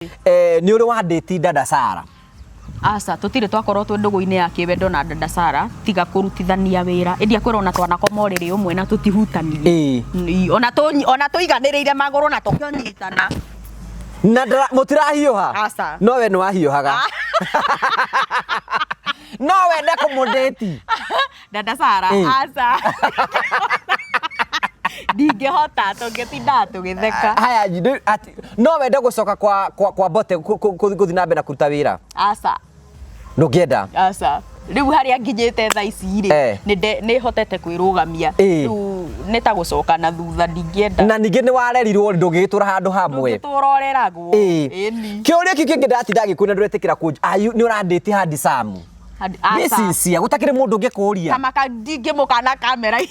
Eh, nĩ ũrĩ wandĩti dada Sara? Aca, tũtirĩ twakorwo twĩ ndũgũ-inĩ ya kĩwendo na dada Sara tiga kũrutithania wĩra. Ĩndĩ akwĩra ona twanakoma ũrĩrĩ ũmwe na tũtihutanirie. Ĩĩ. Ona tũ ona tũiganĩrĩire magũrũ na tũkĩnyitana. Na ndara- mũtirahiũha? Aca. No we nĩ wahiũhaga. No wende kũmũndĩti? Dada Sara, Ĩĩ. aca. Ndingĩhota tũngĩtindaga tũgĩtheka. Haya, no wende gũcoka kwa kwa kwa Mbote gũthiĩ na mbere na kũruta wĩra? Aca. Ndũngĩenda? Aca. Rĩu harĩa nginyĩte thaa ici rĩ, Eh. nĩ hotete kwĩrũgamia. Ĩĩ. Rĩu nĩ ta gũcoka na thutha ndingĩenda. Na ningĩ nĩ warerirwo ndũngĩgĩtũra handũ hamwe. Ndũngĩtũra ũreragwo. Ĩĩ. Ĩni. Kĩũria kĩu kĩngĩ ndatinda ngĩkũria ndũretĩkĩra kũnj are you nĩ ũrandĩti Hadi Sam? Aca. Sincere, gũtakĩrĩ mũndũ ũngĩkũria. Kamaka ndingĩmũkana kamera-inĩ.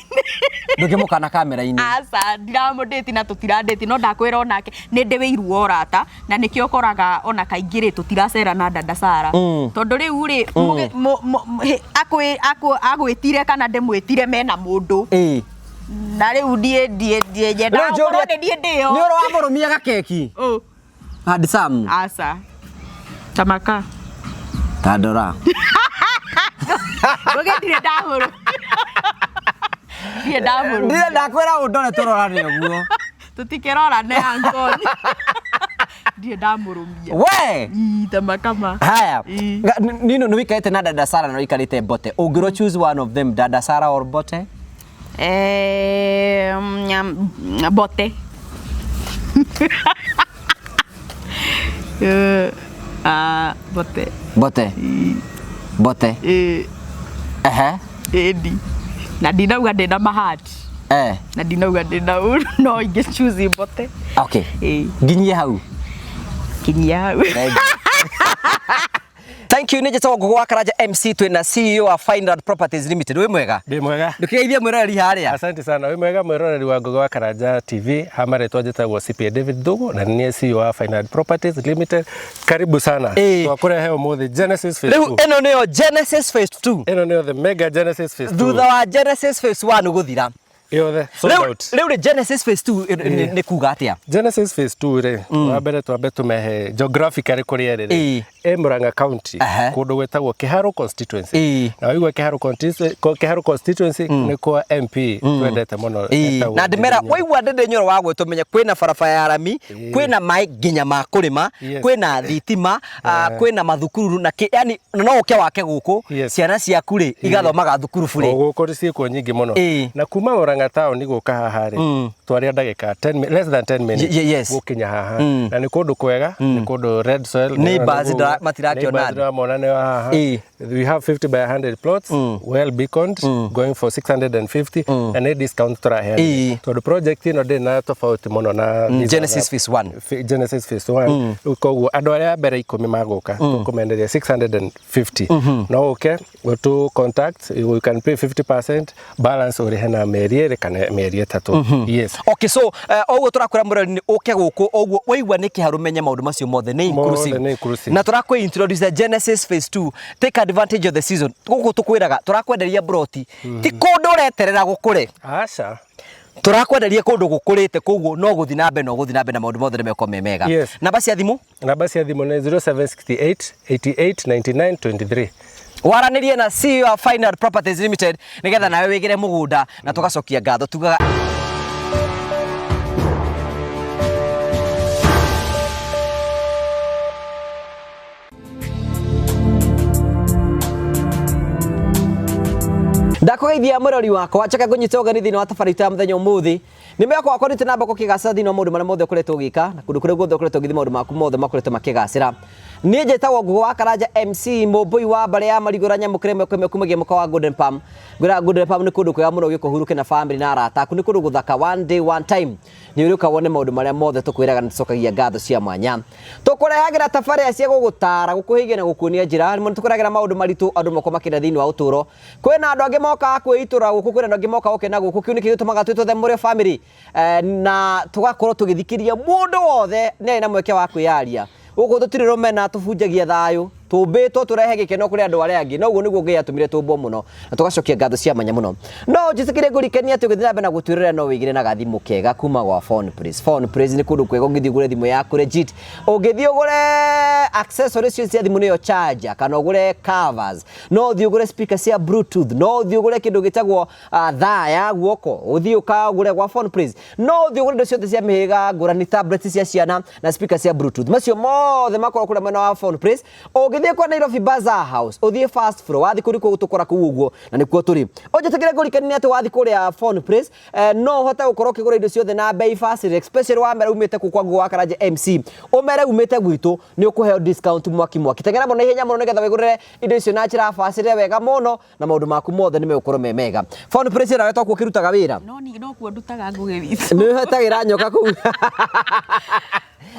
Ndũngĩmũkana kamera-inĩ. Aca, ndiramũndĩti na tũtirandĩti no ndakwĩra onake nĩ ndĩ wĩiru wa ũrata na nĩkĩo ũkoraga ona kaingĩ rĩ tũtiracera na dada Sara. Tondũ rĩu rĩ agwĩtire kana ndĩmwĩtire mena mũndũ. Ĩĩ. Na rĩu niĩ ndiĩ ndiĩ nyendaga Rĩu gũkorwo njũrie- nĩ niĩ ndĩyo. Nĩ ũrĩ wamũrũmia gakeki? Ũ. Handsome. Aca. Tamaka. Tandora. Ngũgĩ ndirĩ ndahũrwo. Ndirĩ ndahũrwo. Ndirĩ ndakwĩra ũndore tũrorane ũguo. Tũtikĩrorane Anthony. Ndirĩ ndamũrũmia. We! Ii, tamaka ma. Haya. Ii. Nino nĩ wĩikarĩte na Dada Sara na wĩikarĩte Mbote. Ũngĩrwo choose one of them, Dada Sara or Mbote? Eh, bote. Eh, ah, bote. Bote. Bote. Eh, Ehe. ĩni. Na ndinauga ndĩna mahati. Eh. Na ndinauga ndĩna ũru no ingĩ choose bote. Okay. Ĩĩ. Nginyie hau. Kinyia hau. Thank you. Thank you nĩ njĩtagwo Ngũgũ wa Karanja MC twĩna CEO wa Fineland Properties Limited. Wĩ mwega? Ndĩ mwega. Ndũkĩgeithie mwĩroreri harĩa. Asante sana. Wĩ mwega mwĩroreri wa Ngũgĩ wa Karanja TV. Ha marĩtwa njĩtagwo CPA David Thugu na nĩ niĩ CEO wa Fineland Properties Limited. Karibu sana. Ĩĩ. Twakũrehe ũmũthĩ Genesis Phase Rĩu 2. ĩno nĩyo Genesis Phase 2. Ĩno nĩyo the mega Genesis Phase 2. Thutha wa Genesis Phase 1 gũthira. Yothe sold Rĩu out. rĩu rĩ Genesis Phase 2 nĩ kuga atĩa? Genesis Phase 2 rĩ, wa mbere twambe tũmehe geographically kũrĩa ĩrĩ rĩ. Ĩĩ. Ĩ Murang'a County kũndũ gwĩtagwo Kĩharũ constituency. Ĩĩ. Na waigua Kĩharũ constituency, Kĩharũ constituency nĩ kwa MP twendete mũno Ĩĩ. etagwo Na ndĩmera Ndindi Nyoro. waigua Ndindi Nyoro wa gwĩtwo menye kwĩna barabara ya rami, kwĩna maĩ nginya ma kũrĩma, kwĩna thitima, kwĩna mathukuru na kĩ, yani na no ũke wake gũkũ, ciana ciaku rĩ igathomaga thukuru burĩ. O gũkũ ciĩkuo nyingĩ mũno. Na kuma Murang'a town gũka haha rĩ, twaria ndagĩka 10 less than 10 minutes gũkinya haha. Na nĩ kũndũ kwega, nĩ kũndũ red soil. Neighbors matirakĩona Neighbors ndĩramona nĩ haha. We have 50 by 100 plots, well beaconed, going for 650, na nĩ discount tũraheana. Tondũ project ĩno ndĩrĩ na tofauti mũno na these Genesis other Phase 1. Genesis Phase 1. Rĩu koguo andũ arĩa a mbere ikũmi magũka tũkũmenderia 650. No ũke ũtũ contact, you can pay 50% balance ũrĩhe na mĩeri ĩrĩ kana mĩeri ĩtatũ. Yes. Okay, so oguo tũrakwĩra mũrori nĩ ũke gũkũ oguo waigua nĩ kĩharũ menye maũndũ macio mothe nĩ inclusive. Mothe nĩ inclusive. Na tũrakwĩ introduce Genesis Phase 2. Take advantage of the season. Gũkũ tũkwĩraga tũrakwenderia broti ti kũndũ ũreterera gũkũre. Aca. Tũrakwenderia kũndũ gũkũrĩte koguo no gũthiĩ na mbere no gũthiĩ na mbere na maũndũ mothe nĩ megũkorwo me mega. Yes. Namba cia thimũ? Namba cia thimũ nĩ 0768 88 99 23. Waranĩrie na CEO wa Final Properties Limited nĩgetha nawe wĩgĩre mũgũnda na tũgacokia ngatho tugaga Ndakũgeithia mũrori wakwa njoke ngũnyite ũgeni thĩinĩ wa tabarĩra itũ ya mũthenya ũmũthĩ. Nĩ mwĩhoko wakwa ũrĩte namba gũkĩgacĩra thĩinĩ wa maũndũ marĩa mothe ũkoretwo ũgĩka na kũndũ kũrĩa guothe ũkoretwo ũgĩthiĩ maũndũ maku mothe makoretwo makĩgacĩra. Niĩ njĩtagwo Ngũgũ wa Karanja MC mũmbũi wa mbarĩ ya Marigũra nyamũkĩre ĩmwe kwa ĩmwe kumagia mũkawa wa Golden Palm. Ngwĩraga Golden Palm nĩ kũndũ kwega mũno ũgĩũka ũhurũke na family na arata aku, nĩ kũndũ gũthaka one day one time. Nĩ ũrĩũka wone maũndũ marĩa mothe tũkwĩraga na tũcokagia ngatho cia mwanya. Tũkũrehagĩra tabarĩra cia gũgũtara, gũkũhĩgia na gũkuonia njĩra. Rĩmwe nĩ tũkũrehagĩra maũndũ maritũ andũ makoragwo makĩenda thĩinĩ wa ũtũũro. Kwĩna andũ angĩ mokaga kwĩitũra gũkũ, kwĩna andũ angĩ mokaga gũkena gũkũ. Kĩu nĩkĩo gĩtũmaga twĩtwo The Mũrĩo Family. Na tũgakorwo tũgĩthikĩrĩria mũndũ wothe nĩ arĩ na mweke wa kwĩyaria. Gũkũ tũtirĩ rũmena, tũbunjagia thayũ. Tũmbĩtwo tũrehe gĩkeno kũrĩ andũ arĩa angĩ, na ũguo nĩguo Ngai atũmire tũmbwo mũno, na tũgacokia ngatho cia mwanya mũno. No njĩtĩkĩre ngũrikanie atĩ ũgĩthiĩ na mbere na gũtwĩrorera no wĩgĩre na gathimũ kega kuma gwa Phone Place. Phone Place nĩ kũndũ kwega ũngĩthiĩ ũgũre thimũ yaku legit, ũngĩthiĩ ũgũre accessories ciothe cia thimũ nĩyo charger, kana ũgũre covers, no ũthiĩ ũgũre speaker cia bluetooth, no ũthiĩ ũgũre kĩndũ gĩtagwo thaa ya guoko, ũthiĩ ũkagũre gwa Phone Place, no ũthiĩ ũgũre indo ciothe cia mĩhĩrĩga ngũrani, tablets cia ciana na speaker cia bluetooth. Macio mothe makorwo kũrĩa mwena wa Phone Place. Ũngĩthiĩ kwa Nairobi Bazaar House, ũthiĩ first floor, wathiĩ kũu nĩkuo tũkora kũu ũguo na nĩkuo tũrĩ. Ũnjĩtĩkĩre ngũririkanie atĩ wathiĩ kũrĩa Phone Place, no ũhote gũkorwo ũkĩgũra indo ciothe na bei bacĩrĩre, especially wamera umĩte kũu kwa Ngũgĩ wa Karanja MC, ũmere umĩte gwitũ, nĩ ũkũheo discount mwaki mwaki. Teng'era mũno na ihenya mũno nĩgetha wĩgũrĩre indo icio na njĩra bacĩrĩre wega mũno, na maũndũ maku mothe nĩ megũkorwo me mega. Phone Place nawe tokuo ũkĩrutaga wĩra? No ni no kuo ndutaga Ngũgĩ witũ. Nĩ ũhetagĩra nyoka kũu?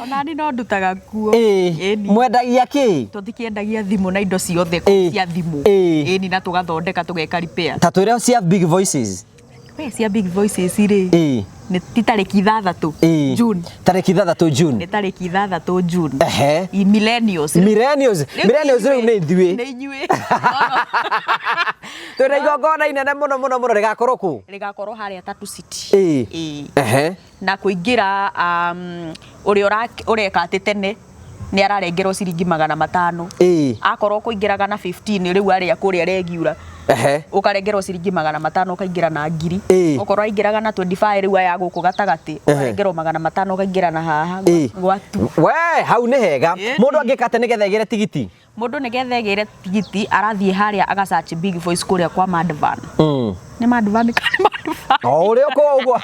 Ona ni no ndutaga kuo. Ĩĩ. Ĩni. Mwendagia kĩ? Tũtikĩendagia thimũ na indo ciothe cia thimũ. Ĩni, na tũgathondeka tũgeka repair. Ta twĩre cia Big Voices. We cia Big Voices rĩ, nĩ ti tarĩki 6 June. Tarĩki 6 June. Nĩ tarĩki 6 June. Ehe. I millennials. Millennials. Millennials rĩu nĩ ithuĩ. Nĩ inyuĩ. Twĩna igongona inene mũno mũno mũno, rĩgakorwo kũ? Rĩgakorwo harĩa Tatu City. Ĩĩ. Ehe. Na kũingĩra ũrĩa ũreka atĩ tene nĩ ararengerwo ciringi 500. Akorwo kũingĩraga na 15 rĩu arĩa kũrĩa regular. Ehe. Ũkarengerwo ciringi 500 ũkaingĩra na 1000. Okorwo aingĩraga na 25 rĩu aya gũkũ gatagatĩ ũkarengerwo 500 ũkaingĩra na haha gwatu. We hau nĩ hega. Mũndũ angĩka atĩa nĩgetha egĩre tigiti? Mũndũ nĩgetha egĩre tigiti arathiĩ harĩa agasearch Big Voice kũrĩa kwa Madvan. Nĩ Madvan kana Madvan? O ũrĩa ũkũ ũguo.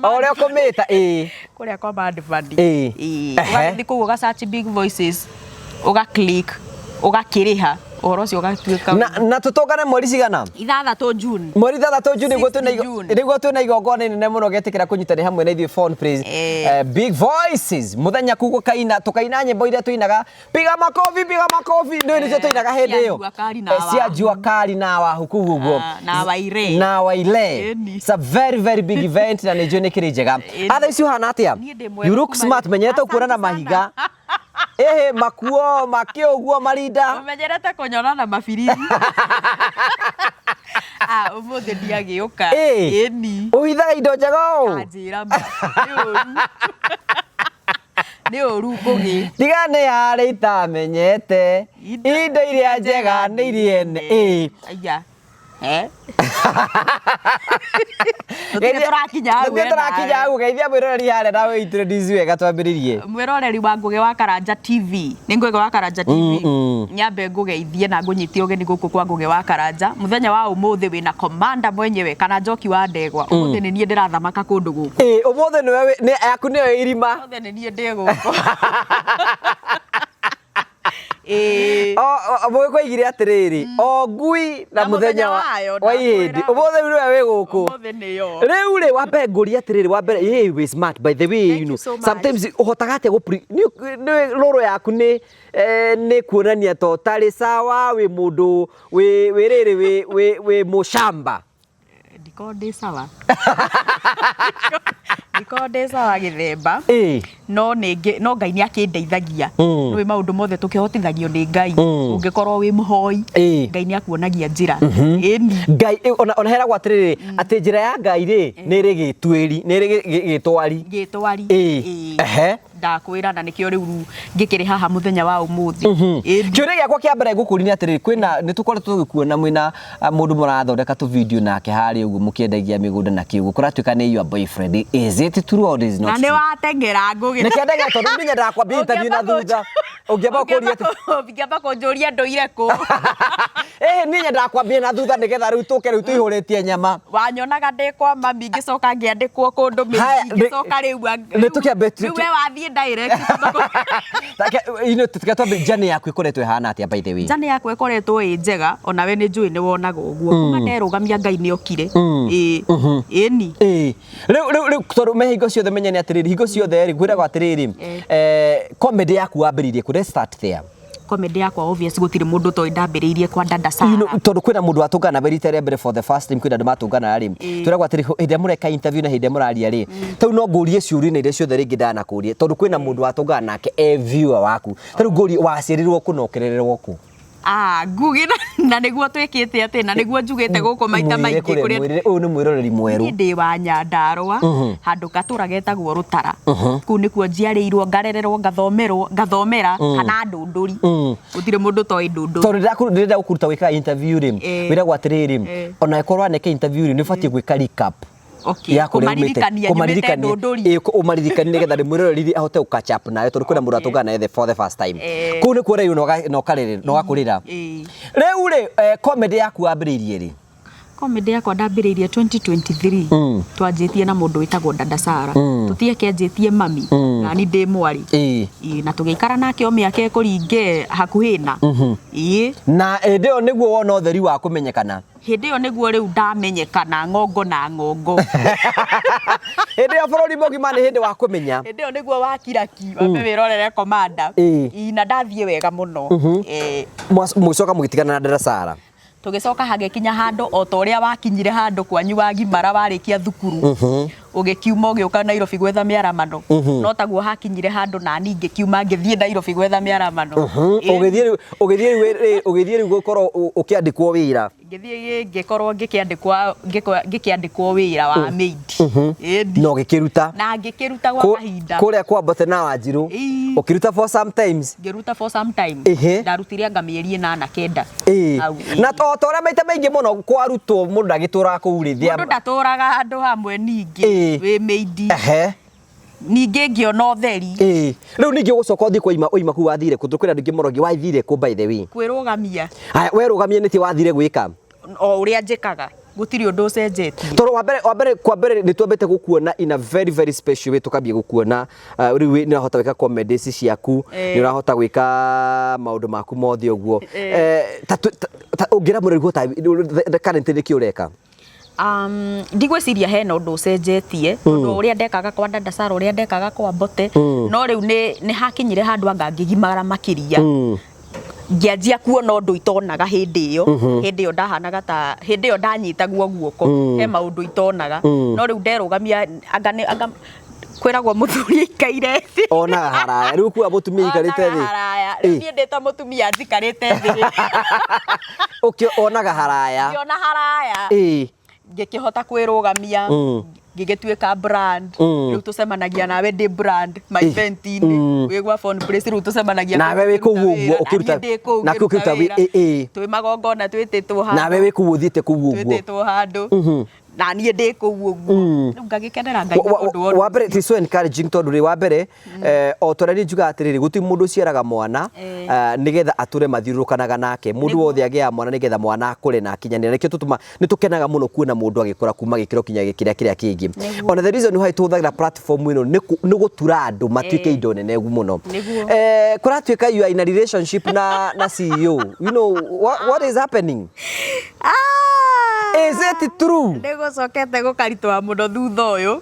O ũrĩa ũkũmĩta ĩĩ. Kũrĩa kwa Madvan. Ĩĩ. Ĩĩ. Ũgathiĩ kũu ũgasearch Big Voices, ũga click, ũgakĩrĩha, ũhoro ũcio ũgatuĩka. Na tũtũngane mweri cigana? 6 June. Mweri 6 June nĩguo twĩna June. nĩguo twĩna igongona inene mũno getĩkĩra kũnyitanĩra hamwe na ithuĩ Phone Place. Big Voices mũthenya kuu gũkaina, tũkaina nyĩmbo iria tũinaga, piga makofi piga makofi, nĩ nĩcio tũinaga hĩndĩ ĩyo. Cia Jua Kali na Cia Wahu. Jua Kali na Wahu kuu ũguo. Na Waire. Na Waire. It's a very very big event na nĩ njũĩ nĩ kĩrĩ njega. Atha ici ũhana atĩa? Niĩ ndĩ mwega You look kuma smart, menyerete gũkuona na Asante sana. mahiga. Ĩhĩ makuo makĩ ũguo marinda. Ũmenyerete kũnyona na mabiriri. Ũmũthĩ ndiagĩũka. Ĩĩ. Ĩni. Ũhithaga indo njega ũũ? Anjĩra ma. Nĩ ũru. Nĩ ũru Ngũgĩ. Tiga nĩ harĩ itamenyete. Indo iria njega nĩ iria ene. Ĩĩ. Aya. Tũtirĩ tũrakinya hau. Tũtirĩ tũrakinya hau, geithia mwĩroreri harĩa na wĩ introduce wega twambĩrĩrie. Mwĩroreri wa Ngũgĩ wa Karanja TV. Nĩ Ngũgĩ wa Karanja TV. Nyambe ngũgeithie na ngũnyitie ũgeni gũkũ kwa Ngũgĩ wa Karanja. Mũthenya wa ũmũthĩ wĩna commander mwenyewe kana Njoki wa Ndegwa. Ũmũthĩ nĩ niĩ ndĩrathamaka kũndũ gũkũ. Ĩĩ, ũmũthĩ nĩwe nĩ yaku nĩyo irima. Ũmũthĩ nĩ niĩ ndĩ gũkũ. Ĩĩ. Mũgĩkũyũ oigire atĩrĩrĩ, o ngui na Na mũthenya mũthenya wayo, wa ihĩndĩ. ndakwĩra. Ũmũthĩ rĩu nĩwe wĩ gũkũ. Ũmũthĩ nĩyo. Rĩu rĩ, wambe ngũrie atĩrĩrĩ, wambere, hey, we smart by the way, Thank you know, you so much. sometimes ũhotaga atĩa nĩ rũrũ yaku nĩ nĩ kuonania ta ũtarĩ sawa, wĩ mũndũ wĩ rĩrĩ wĩ mũcamba. Ndikorwo ndĩ sawa. Ndikorwo ndĩ sawa gĩthemba. Ĩĩ. No nĩngĩ, no Ngai nĩ akĩndeithagia. Nĩũĩ maũndũ mothe tũkĩhotithagio nĩ Ngai. Ũngĩkorwo wĩ mũhoi, Ngai nĩ akuonagia njĩra. Ĩni. Ngai, ona heragwo atĩrĩrĩ, atĩ njĩra ya Ngai rĩ, nĩ ĩrĩ gĩtuĩri, nĩ ĩrĩ gĩtwari. Gĩtwari. Ĩĩ. Ĩĩ. Ehe. Ndakwĩra na nĩkĩo rĩu ngĩkĩrĩ haha mũthenya wa ũmũthĩ. Ĩni. Kĩũria gĩakwa kĩa mbere ngũkũria nĩ atĩrĩrĩ, kwĩna nĩ tũkoretwo tũgĩkuona mwĩna mũndũ mũrathondeka tũ video nake harĩa ũguo mũkĩendagia mĩgũnda na kĩ ũguo, kũratuĩka nĩ your boyfriend. Is it true or is not Na nĩ true? wateng'era Ngũgĩ. Nĩkĩo ndeng'era tondũ niĩ nyendaga kwambia interview na thutha. Ũngĩamba kũria atĩ Ũngĩamba kũnjũria ndũire kũ. Ĩhĩ, niĩ nyendaga kwambia na thutha nĩgetha rĩu tũke rĩu tũihũrĩtie nyama. Wanyonaga ndĩ kwa mami ngĩcoka ngĩandĩkwo kũndũ Haya, mĩciĩ ngĩcoka rĩu nĩ tũkĩambe rĩu we wathiĩ direct. Tũke twambe journey yaku ĩkoretwo ĩhana atĩa by the way? Journey yakwa ĩkoretwo ĩ njega onawe nĩ njũĩ nĩ wonaga ũguo. Kuma nderũgamia Ngai nĩ okire. Ĩĩ. Ĩni. Ĩĩ. Rĩu rĩu rĩu tondũ me hingo ciothe menya nĩ atĩrĩrĩ, hingo ciothe rĩ, kwĩragwo atĩrĩrĩ, comedy yaku wambĩrĩirie kũ? Let's start there. Comedy yakwa obvious gũtirĩ mũndũ ũtoĩ ndambĩrĩirie kwa Dada You know, Sarah. tondũ kwĩna mũndũ watũngana nawe rita rĩa mbere for the first time, kwĩna andũ matũngana rĩ, twĩragwo atĩrĩ, hĩndĩ ĩrĩa mũreka interview na hĩndĩ ĩrĩa mũraria rĩ, tau no ngũrie ciũria na iria ciothe rĩngĩ ndanakũrie, tondũ kwĩna mũndũ watũngana nake e viewer waku. Ta rĩu ngũrie, waciarirwo kũ na ũkĩrererwo kũ? Ah, ngugi na nĩguo twĩkĩte atĩ na nĩguo njugĩte gũkũ maita Mwĩre maingĩ kũrĩa, kũrĩa mwĩrĩre, ũyũ nĩ mwĩroreri mwerũ. Niĩ ndĩ wa Nyandarũa, handũ gatũra getagwo Rũtara. Kũu nĩkuo njiarĩirwo, ngarererwo, ngathomerwo, ngathomera kana Ndũndũri. Gũtirĩ mũndũ ũtoĩ Ndũndũri. Tondũ ndĩrenda gũkũruta gwĩka interview rĩ, wĩragwo atĩrĩrĩ, ona ĩkorwo waneka interview rĩ, nĩ ũbatiĩ gwĩka recap Okay, ya kũrĩa umĩte. kũmaririkania nyumĩte Kũmaririkania. Ndũndũri. Ĩĩ, ũmaririkanie nĩgetha mwĩroreri ahote gũ catch up nawe, tondũ kwĩna mũndũ Okay. atũngana nawe for the first time. Eh. Kũu nĩkuo ũrerirwo na ũkarererwo na ũgakũrĩra. Ĩĩ. Rĩu rĩ, comedy yaku wambĩrĩirie rĩ? Comedy yakwa ndambĩrĩirie 2023. Twanjĩtie na mũndũ wĩtagwo Dada Sarah. Tũtieke anjĩtie mami, nani ndĩ mwarĩ. Ĩĩ, na tũgĩikara nake o mĩaka ĩkũringe hakuhĩ na. Ĩĩ. Na hĩndĩ ĩyo nĩguo wona ũtheri wa kũmenyekana. Hĩndĩ ĩyo nĩguo rĩu ndamenyekana ng'ongo na ng'ongo. Hĩndĩ ĩyo bũrũri mũgima nĩ hĩndĩ wa kũmenya. Hĩndĩ ĩyo nĩguo wakiraki wambe wĩrorere Komanda. Ĩĩ, na ndathiĩ wega mũno. Mũgĩcoka mũgĩtigana na Dada Sarah. Tũgĩcoka hagĩkinya handũ o ta ũrĩa wakinyire handũ kwanyu wagimara warĩkia thukuru, ũgĩkiuma ũgĩũka Nairobi gwetha mĩaramano, no taguo hakinyire handũ nani ngĩkiuma ngĩthiĩ Nairobi gwetha mĩaramano. Ũgĩthiĩ rĩu gũkorwo ũkĩandĩkwo wĩra. Ngĩthiĩ ngĩkorwo ngĩkĩandĩkwo wĩra wa maid. Ĩni. Na ũgĩkĩruta. Na ngĩkĩruta gwa kahinda. Kũrĩa kwa Mbote na Wanjirũ. Ũkĩruta for sometimes. Ngĩruta for some time. Ndarutire anga mĩeri 8 9. Hau, ĩĩ. Na to ta ũrĩa maita maingĩ mũno kwarutwo mũndũ ndagĩtũraga kũu rĩ. Mũndũ ndatũraga handũ hamwe ningĩ wĩ maid. Ningĩ ngĩona ũtheri. Rĩu ningĩ ũgũcoka ũthiĩ kwa oima kũu wathire kũ? Tondũ kwĩna andũ aingĩ mũno wathire kũ by the way? Kwĩrũgamia. Haya, werũgamia nĩkĩ wathire gwĩka? O ũrĩa njĩkaga, gũtirĩ ũndũ ũcenjetie. Tondũ wa mbere nĩ twambĩte gũkuona in a very very special way, tũkambia gũkuona, rĩu nĩ ũrahota gwĩka comedy ici ciaku, nĩ ũrahota gwĩka maũndũ maku mothe ũguo. Ta ũngĩra mũrĩguo ta currently nĩkĩ ũreka? Ndigwĩciria hena ũndũ ũcenjetie, tondũ ũrĩa ndekaga kwa Dada Sarah, ũrĩa ndekaga kwa Mbote, no rĩu nĩ hakinyire handũ anga ngĩgimara makĩria. Ngĩanjia kuona ũndũ itonaga hĩndĩ ĩyo. Hĩndĩ ĩyo ndahanaga ta hĩndĩ ĩyo ndanyitagwo guoko, he maũndũ itonaga. No rĩu nderũgamia anga kwĩragwo mũthuri aikaire thĩ. Onaga haraya. Rĩu kuga mũtumia aikarĩte thĩ. Onaga haraya. Rĩu niĩ ndĩ ta mũtumia njikarĩte thĩ. Ũkĩ onaga haraya. Ngĩona haraya. Ngĩkĩhota kwĩrũgamia. Ngĩgĩtuĩka brand. Rĩu tũcemanagia nawe ndĩ brand my event-inĩ. Wĩ gwa Phone Place, rĩu tũcemanagia Nawe wĩ kũu ũguo, wĩra. ũkĩruta Na niĩ ndĩ kũu na ngĩruta ũkĩruta wĩra. Twĩ magongona twĩtĩtwo handũ. Nawe wĩ kũu ũthiĩte kũu ũguo. Twĩtĩtwo handũ. Na niĩ ndĩ kũu ũguo. Rĩu ngagĩkenera Ngai nĩ ũndũ wa ũndũ Wa mbere, it is so encouraging tondũ rĩ, wa mbere, o ta ũrĩa niĩ njugaga atĩrĩrĩ, gũtirĩ mũndũ ũciaraga mwana, nĩgetha atũre mathiũrũrũkanaga nake. Mũndũ wothe agĩaga mwana nĩgetha mwana akũre na akinyanĩre. Nĩkĩo tũtũma, nĩ tũkenaga mũno kuona mũndũ agĩkũra kuma gĩkĩro kinya gĩkĩrĩa kĩrĩa kĩngĩ. Ona the reason why tũhũthagĩra platform ĩno nĩ gũtura andũ matuĩke indo nene mũno. Kũratuĩka you are in a relationship na CEO. You know, what is happening? Is it true? Nĩ gũcokete gũkaritũha mũno thutha ũyũ.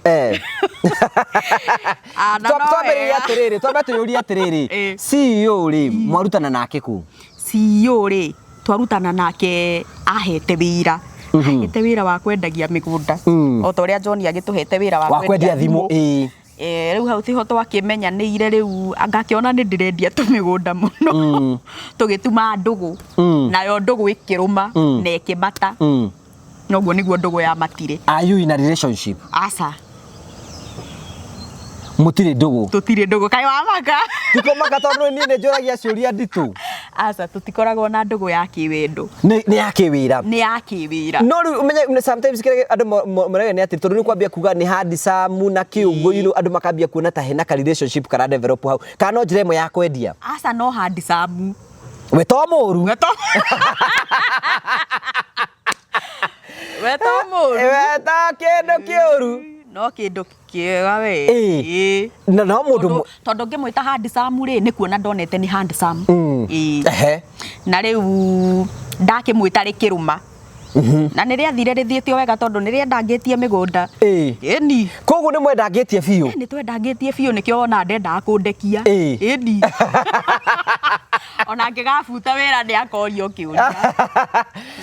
Na no Twambĩrĩrie wega. atĩrĩrĩ, twambe twĩyũrie atĩrĩrĩ, CEO rĩ, mwarutana nake kũ? CEO rĩ, twarutana nake ahete wĩra. Ahete wĩra wa kwendagia mĩgũnda. O ta ũrĩa John agĩtũhete wĩra wa Wa kwendia thimũ, ĩĩ. Rĩu hau tiho twakĩmenyanĩire rĩu, ngakĩona nĩ ndĩrendia tũmĩgũnda mũno. Tũgĩtuma ndũgũ. Nayo ndũgũ ĩkĩrũma na ĩkĩmata. Noguo nĩguo ndũgũ ya matire. Are you in a relationship? Aca. Mũtirĩ ndũgũ? Tũtirĩ ndũgũ. Kaĩ wamaka? Tikũmaka tondũ niĩ nĩ njũragia ciũria nditũ. Aca, tũtikoragwo na ndũgũ ya kĩwendo. Nĩ ya kĩwĩra. Nĩ ya kĩwĩra. No rĩu ũmenye sometimes kĩrĩa andũ marauga nĩ atĩ tondũ nĩ kwambia kuga nĩ handsome na kĩũguo, you know, andũ makambia kuona ta hena ka relationship kara develop hau. Kana no njĩra ĩmwe ya kwendia? Aca, no handsome. We to mũru. We to We to mũru. We ta kĩndũ kĩũru. No kĩndũ kĩega we. Na no mũndũ Tondũ ngĩmwĩta handsome rĩ, nĩ kuona ndonete nĩ handsome. Na rĩu ndakĩmwĩta rĩkĩrũma. Na nĩ rĩathire rĩthiĩte o wega tondũ nĩ rĩendangĩtie mĩgũnda. Ĩĩ. Ĩni. Koguo nĩ mwendangĩtie biũ. Nĩ twendangĩtie biũ nĩkĩo wona ndendaga kũndekia. Ĩĩ. Ĩni. Ona angĩgabuta wĩra nĩ akorio kĩũria.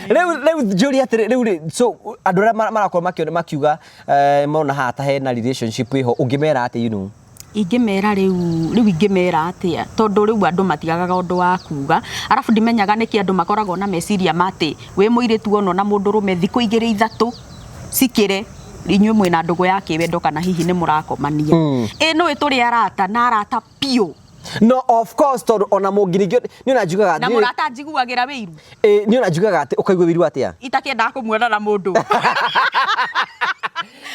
Rĩu njũria atĩrĩ, rĩu rĩ, so andũ arĩa marakorwo makĩona makiuga mona haha ta hena relationship ĩho, ũngĩmera atĩa, you know? Ingĩmera rĩu ingĩmera atĩa, tondũ rĩu andũ matiagaga ũndũ wa kuga, arabu ndimenyaga nĩkĩ andũ makoragwo na meciria ma atĩ wĩ mũirĩtu wona na mũndũrũme thikũ igĩrĩ ithatũ cikĩre inyuĩ mwĩna ndũgũ ya kĩwendo kana hihi nĩ mũrakomania. Ĩ nũĩ tũrĩ arata na arata biũ. No of course, tondũ ona mũngĩringio nĩ ona njugaga Na mũrata njiguagĩra wĩiru. Ĩ nĩ ona njugaga atĩ ũkaigua wĩiru atĩa? Itakĩendaga kũmuona na mũndũ.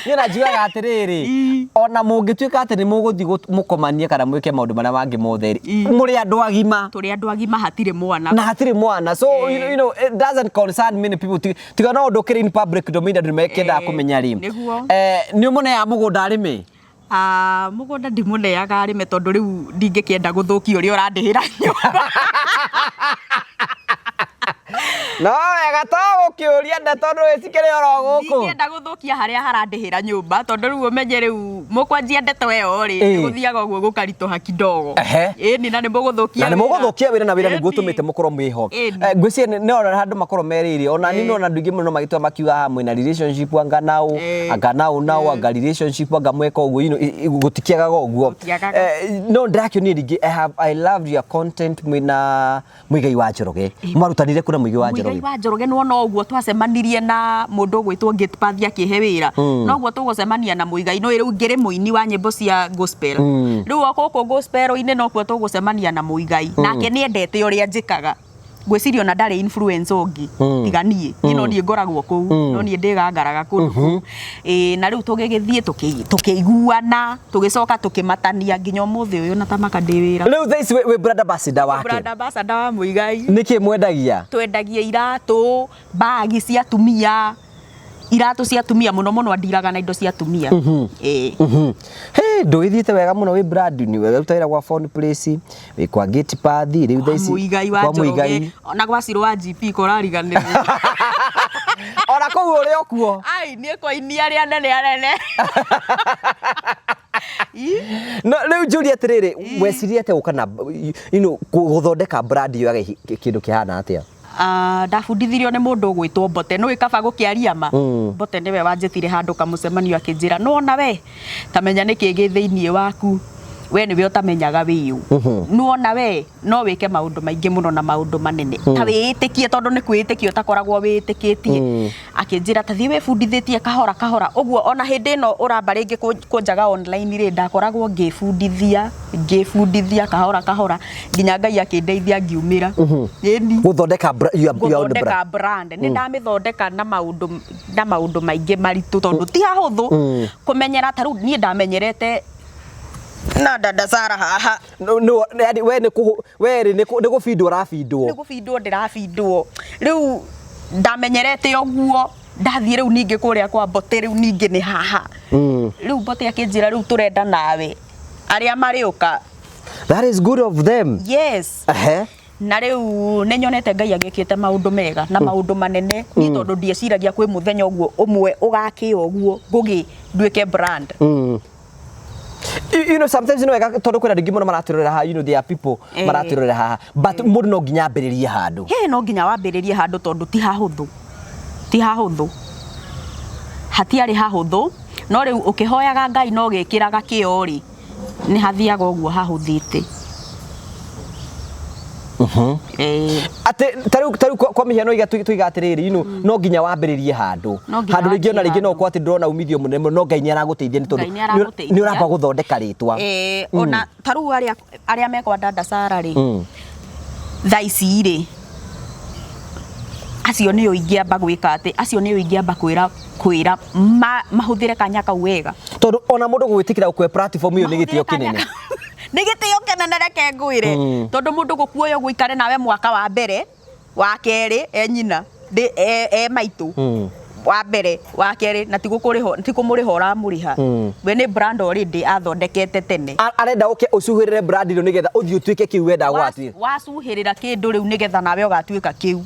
Nĩ ona njugaga atĩrĩrĩ, ona mũngĩtuĩka atĩ nĩ mũgũthiĩ mũkomanie kana mwĩke maũndũ marĩa mangĩ mothe rĩ, mũrĩ andũ agima. Tũrĩ andũ agima, hatirĩ mwana. Na hatirĩ mwana, so you know, it doesn't concern many people. Tiga no ũndũ ũkĩrĩ in public domain andũ nĩmekĩendaga kũmenya rĩ. Nĩguo. Nĩ ũmũneaga mũgũnda arĩme? Mũgũnda ndimũneaga arĩme tondũ rĩu ndingĩkĩenda gũthũkia ũrĩa ũrandĩhĩra nyũmba. No wega to gũkĩũria ndeto ndũgĩcikĩrĩ oro gũkũ. Ndingĩenda gũthũkia harĩa harandĩhĩra nyũmba tondũ rĩu ũmenye rĩu mũkwanjia ndeto ĩyo rĩ, gũthiaga ũguo gũkaritũha kidogo. Ĩni, na nĩ mũgũthũkia Na nĩ mũgũthũkia wĩra, na wĩra nĩguo Ĩni. ũtũmĩte mũkorwo mwĩho. Ĩni. Ngwĩciria nĩ ona handũ makorwo merĩire ona niĩ no na andũ aingĩ mũno magĩtũra makiuga haha mwĩna relationship anga nao, anga nao nao, anga relationship anga mweka ũguo, you know, gũtikĩagaga ũguo. Gũtiagaga. No ndĩrakĩonire rĩngĩ, I loved your content mwĩna Muigai wa Njoroge. Mwarutanire kũ na Muigai wa Njoroge? Muigai wa Njoroge nĩwona ũguo twacemanirie na mũndũ ũgwĩtwo Gatepath akĩhe wĩra. Noguo tũgũcemania na Muigai, no rĩu ngĩrĩ mũini wa nyĩmbo cia gospel. Rĩu o gũkũ gospel-inĩ nokuo tũgũcemania na Muigai. Nake nĩendete ũrĩa njĩkaga. Ngwĩciria ona ndarĩ influence ũngĩ tiga niĩ. Niĩ no niĩ ngoragwo kũu, no niĩ ndĩgangaraga kũndũ kũu. Ĩĩ, na rĩu tũgĩgĩthiĩ tũkĩiguana, tũgĩcoka tũkĩmatania nginya ũmũthĩ ũyũ na tamaka ndĩ wĩra. Rĩu thaa ici wĩ brand ambassador wake. Brand ambassador wa Muigai. Nĩkĩ mwendagia? Twendagia iratũ, bagi cia atumia, iratũ cia atumia mũno mũno andiraga na indo cia atumia. Ĩĩ. Hey, ndũgĩthiĩte wega mũno wĩ brand new, wĩruta wĩra gwa Phone Place, wĩ kwa Gate Path, rĩu thaa ici Muigai wa kwa Njoroge, Muigai. ona gwa Ciro wa GP korariganĩrwo. Ona kũu ũrĩ o kuo. Ai, niĩ kwa ini arĩa anene anene. No rĩu njũrie atĩrĩrĩ, weciria atĩa gũka na, you know, gũthondeka brand ĩyo ya kĩndũ kĩhana atĩa? Ndabundithirio nĩ mũndũ ũgwĩtwo Mbote, nĩũĩ kaba gũkĩaria ma. Mbote nĩwe wanjĩtire handũ kamũcemanio akĩnjĩra, nĩwona we ta menya nĩkĩ gĩ thĩiniĩ waku, we nĩwe ũtamenyaga wĩũ. Nĩwona we no wĩke maũndũ maingĩ mũno na maũndũ manene, ta wĩĩtĩkie, tondũ nĩ kwĩĩtĩkia ũtakoragwo wĩĩtĩkĩtie. Akĩnjĩra ta thiĩ wĩbundithĩtie kahora kahora, ũguo ona hĩndĩ ĩno ũramba rĩngĩ kũnjaga online rĩ, ndakoragwo ngĩbundithia kahora kahora nginya Ngai akĩndeithia ngiumĩra. Ĩni. Gũthondeka your own Gũthondeka brand. brand. Nĩ ndamĩthondeka na maũndũ maingĩ maritũ tondũ ti hahũthũ kũmenyera. Ta rĩu niĩ ndamenyerete na dada Sara haha. No, no, yani we nĩ kũhũ-, we rĩ, nĩ gũbindwo ũrabindwo. Nĩ gũbindwo ndĩrabindwo. Rĩu ndamenyerete ũguo, ndathiĩ rĩu ningĩ kũrĩa kwa Mbote, rĩu ningĩ nĩ haha. Rĩu Mbote akĩnjĩra rĩu tũrenda nawe arĩa marĩũka. That is good of them. Yes. Na rĩu nĩ nyonete Ngai agĩkĩte maũndũ mega na maũndũ manene. Niĩ tondũ ndieciragia kwĩ mũthenya ũguo ũmwe ũgakĩa ũguo ngũgĩ nduĩke brand. You know, sometimes, you know, tondũ kwĩna andũ aingĩ mũno maratwĩrorera haha, you know, there are people maratwĩrorera haha, but mũndũ no nginya ambĩrĩrie handũ. He, no nginya wambĩrĩrie handũ tondũ ti hahũthũ. Ti hahũthũ. Hatiarĩ hahũthũ, no rĩu ũkĩhoyaga Ngai no ũgĩkĩraga kĩo rĩ, nĩ hathiaga ũguo hahũthĩte. Atĩ ta rĩu kwa mĩhiano iga tuiga atĩrĩrĩ, you know, no nginya wambĩrĩrie handũ. No nginya Handũ rĩngĩ ona wambĩrĩrie rĩngĩ no handũ. ũkorwo atĩ ndũrona umithio mũnene mũno, no Ngai nĩ aragũteithia nĩ tondũ Ngai nĩ aragũteithia. nĩ ũramba gũthondeka rĩtwa. Ona ta rĩu arĩa mekwa dada Sara rĩ, thaa ici rĩ, acio nĩo ingĩamba gwĩka atĩ, acio nĩo ingĩamba kwĩra mahũthĩre kanya kau wega. Tondũ ona mũndũ gwĩtĩkĩra gũkũhe platform ĩyo nĩ gĩtĩo Mahũthĩre kanya kĩnene. kau. Nĩ gĩtĩo kĩnene, reke ngwĩre. Tondũ mũndũ gũkuoya ũguo ikare nawe mwaka wa mbere, wa kerĩ, e nyina, e maitũ. Wa mbere, wa kerĩ, na ti kũmũrĩha ũramũrĩha. We nĩ brand already athondekete tene. Arenda ũke ũcuhĩrĩre brand ĩno nĩgetha ũthiĩ ũtuĩke kĩu wendaga gũgatuĩka. Wacuhĩrĩra kĩndũ rĩu nĩgetha nawe ũgatuĩka kĩu.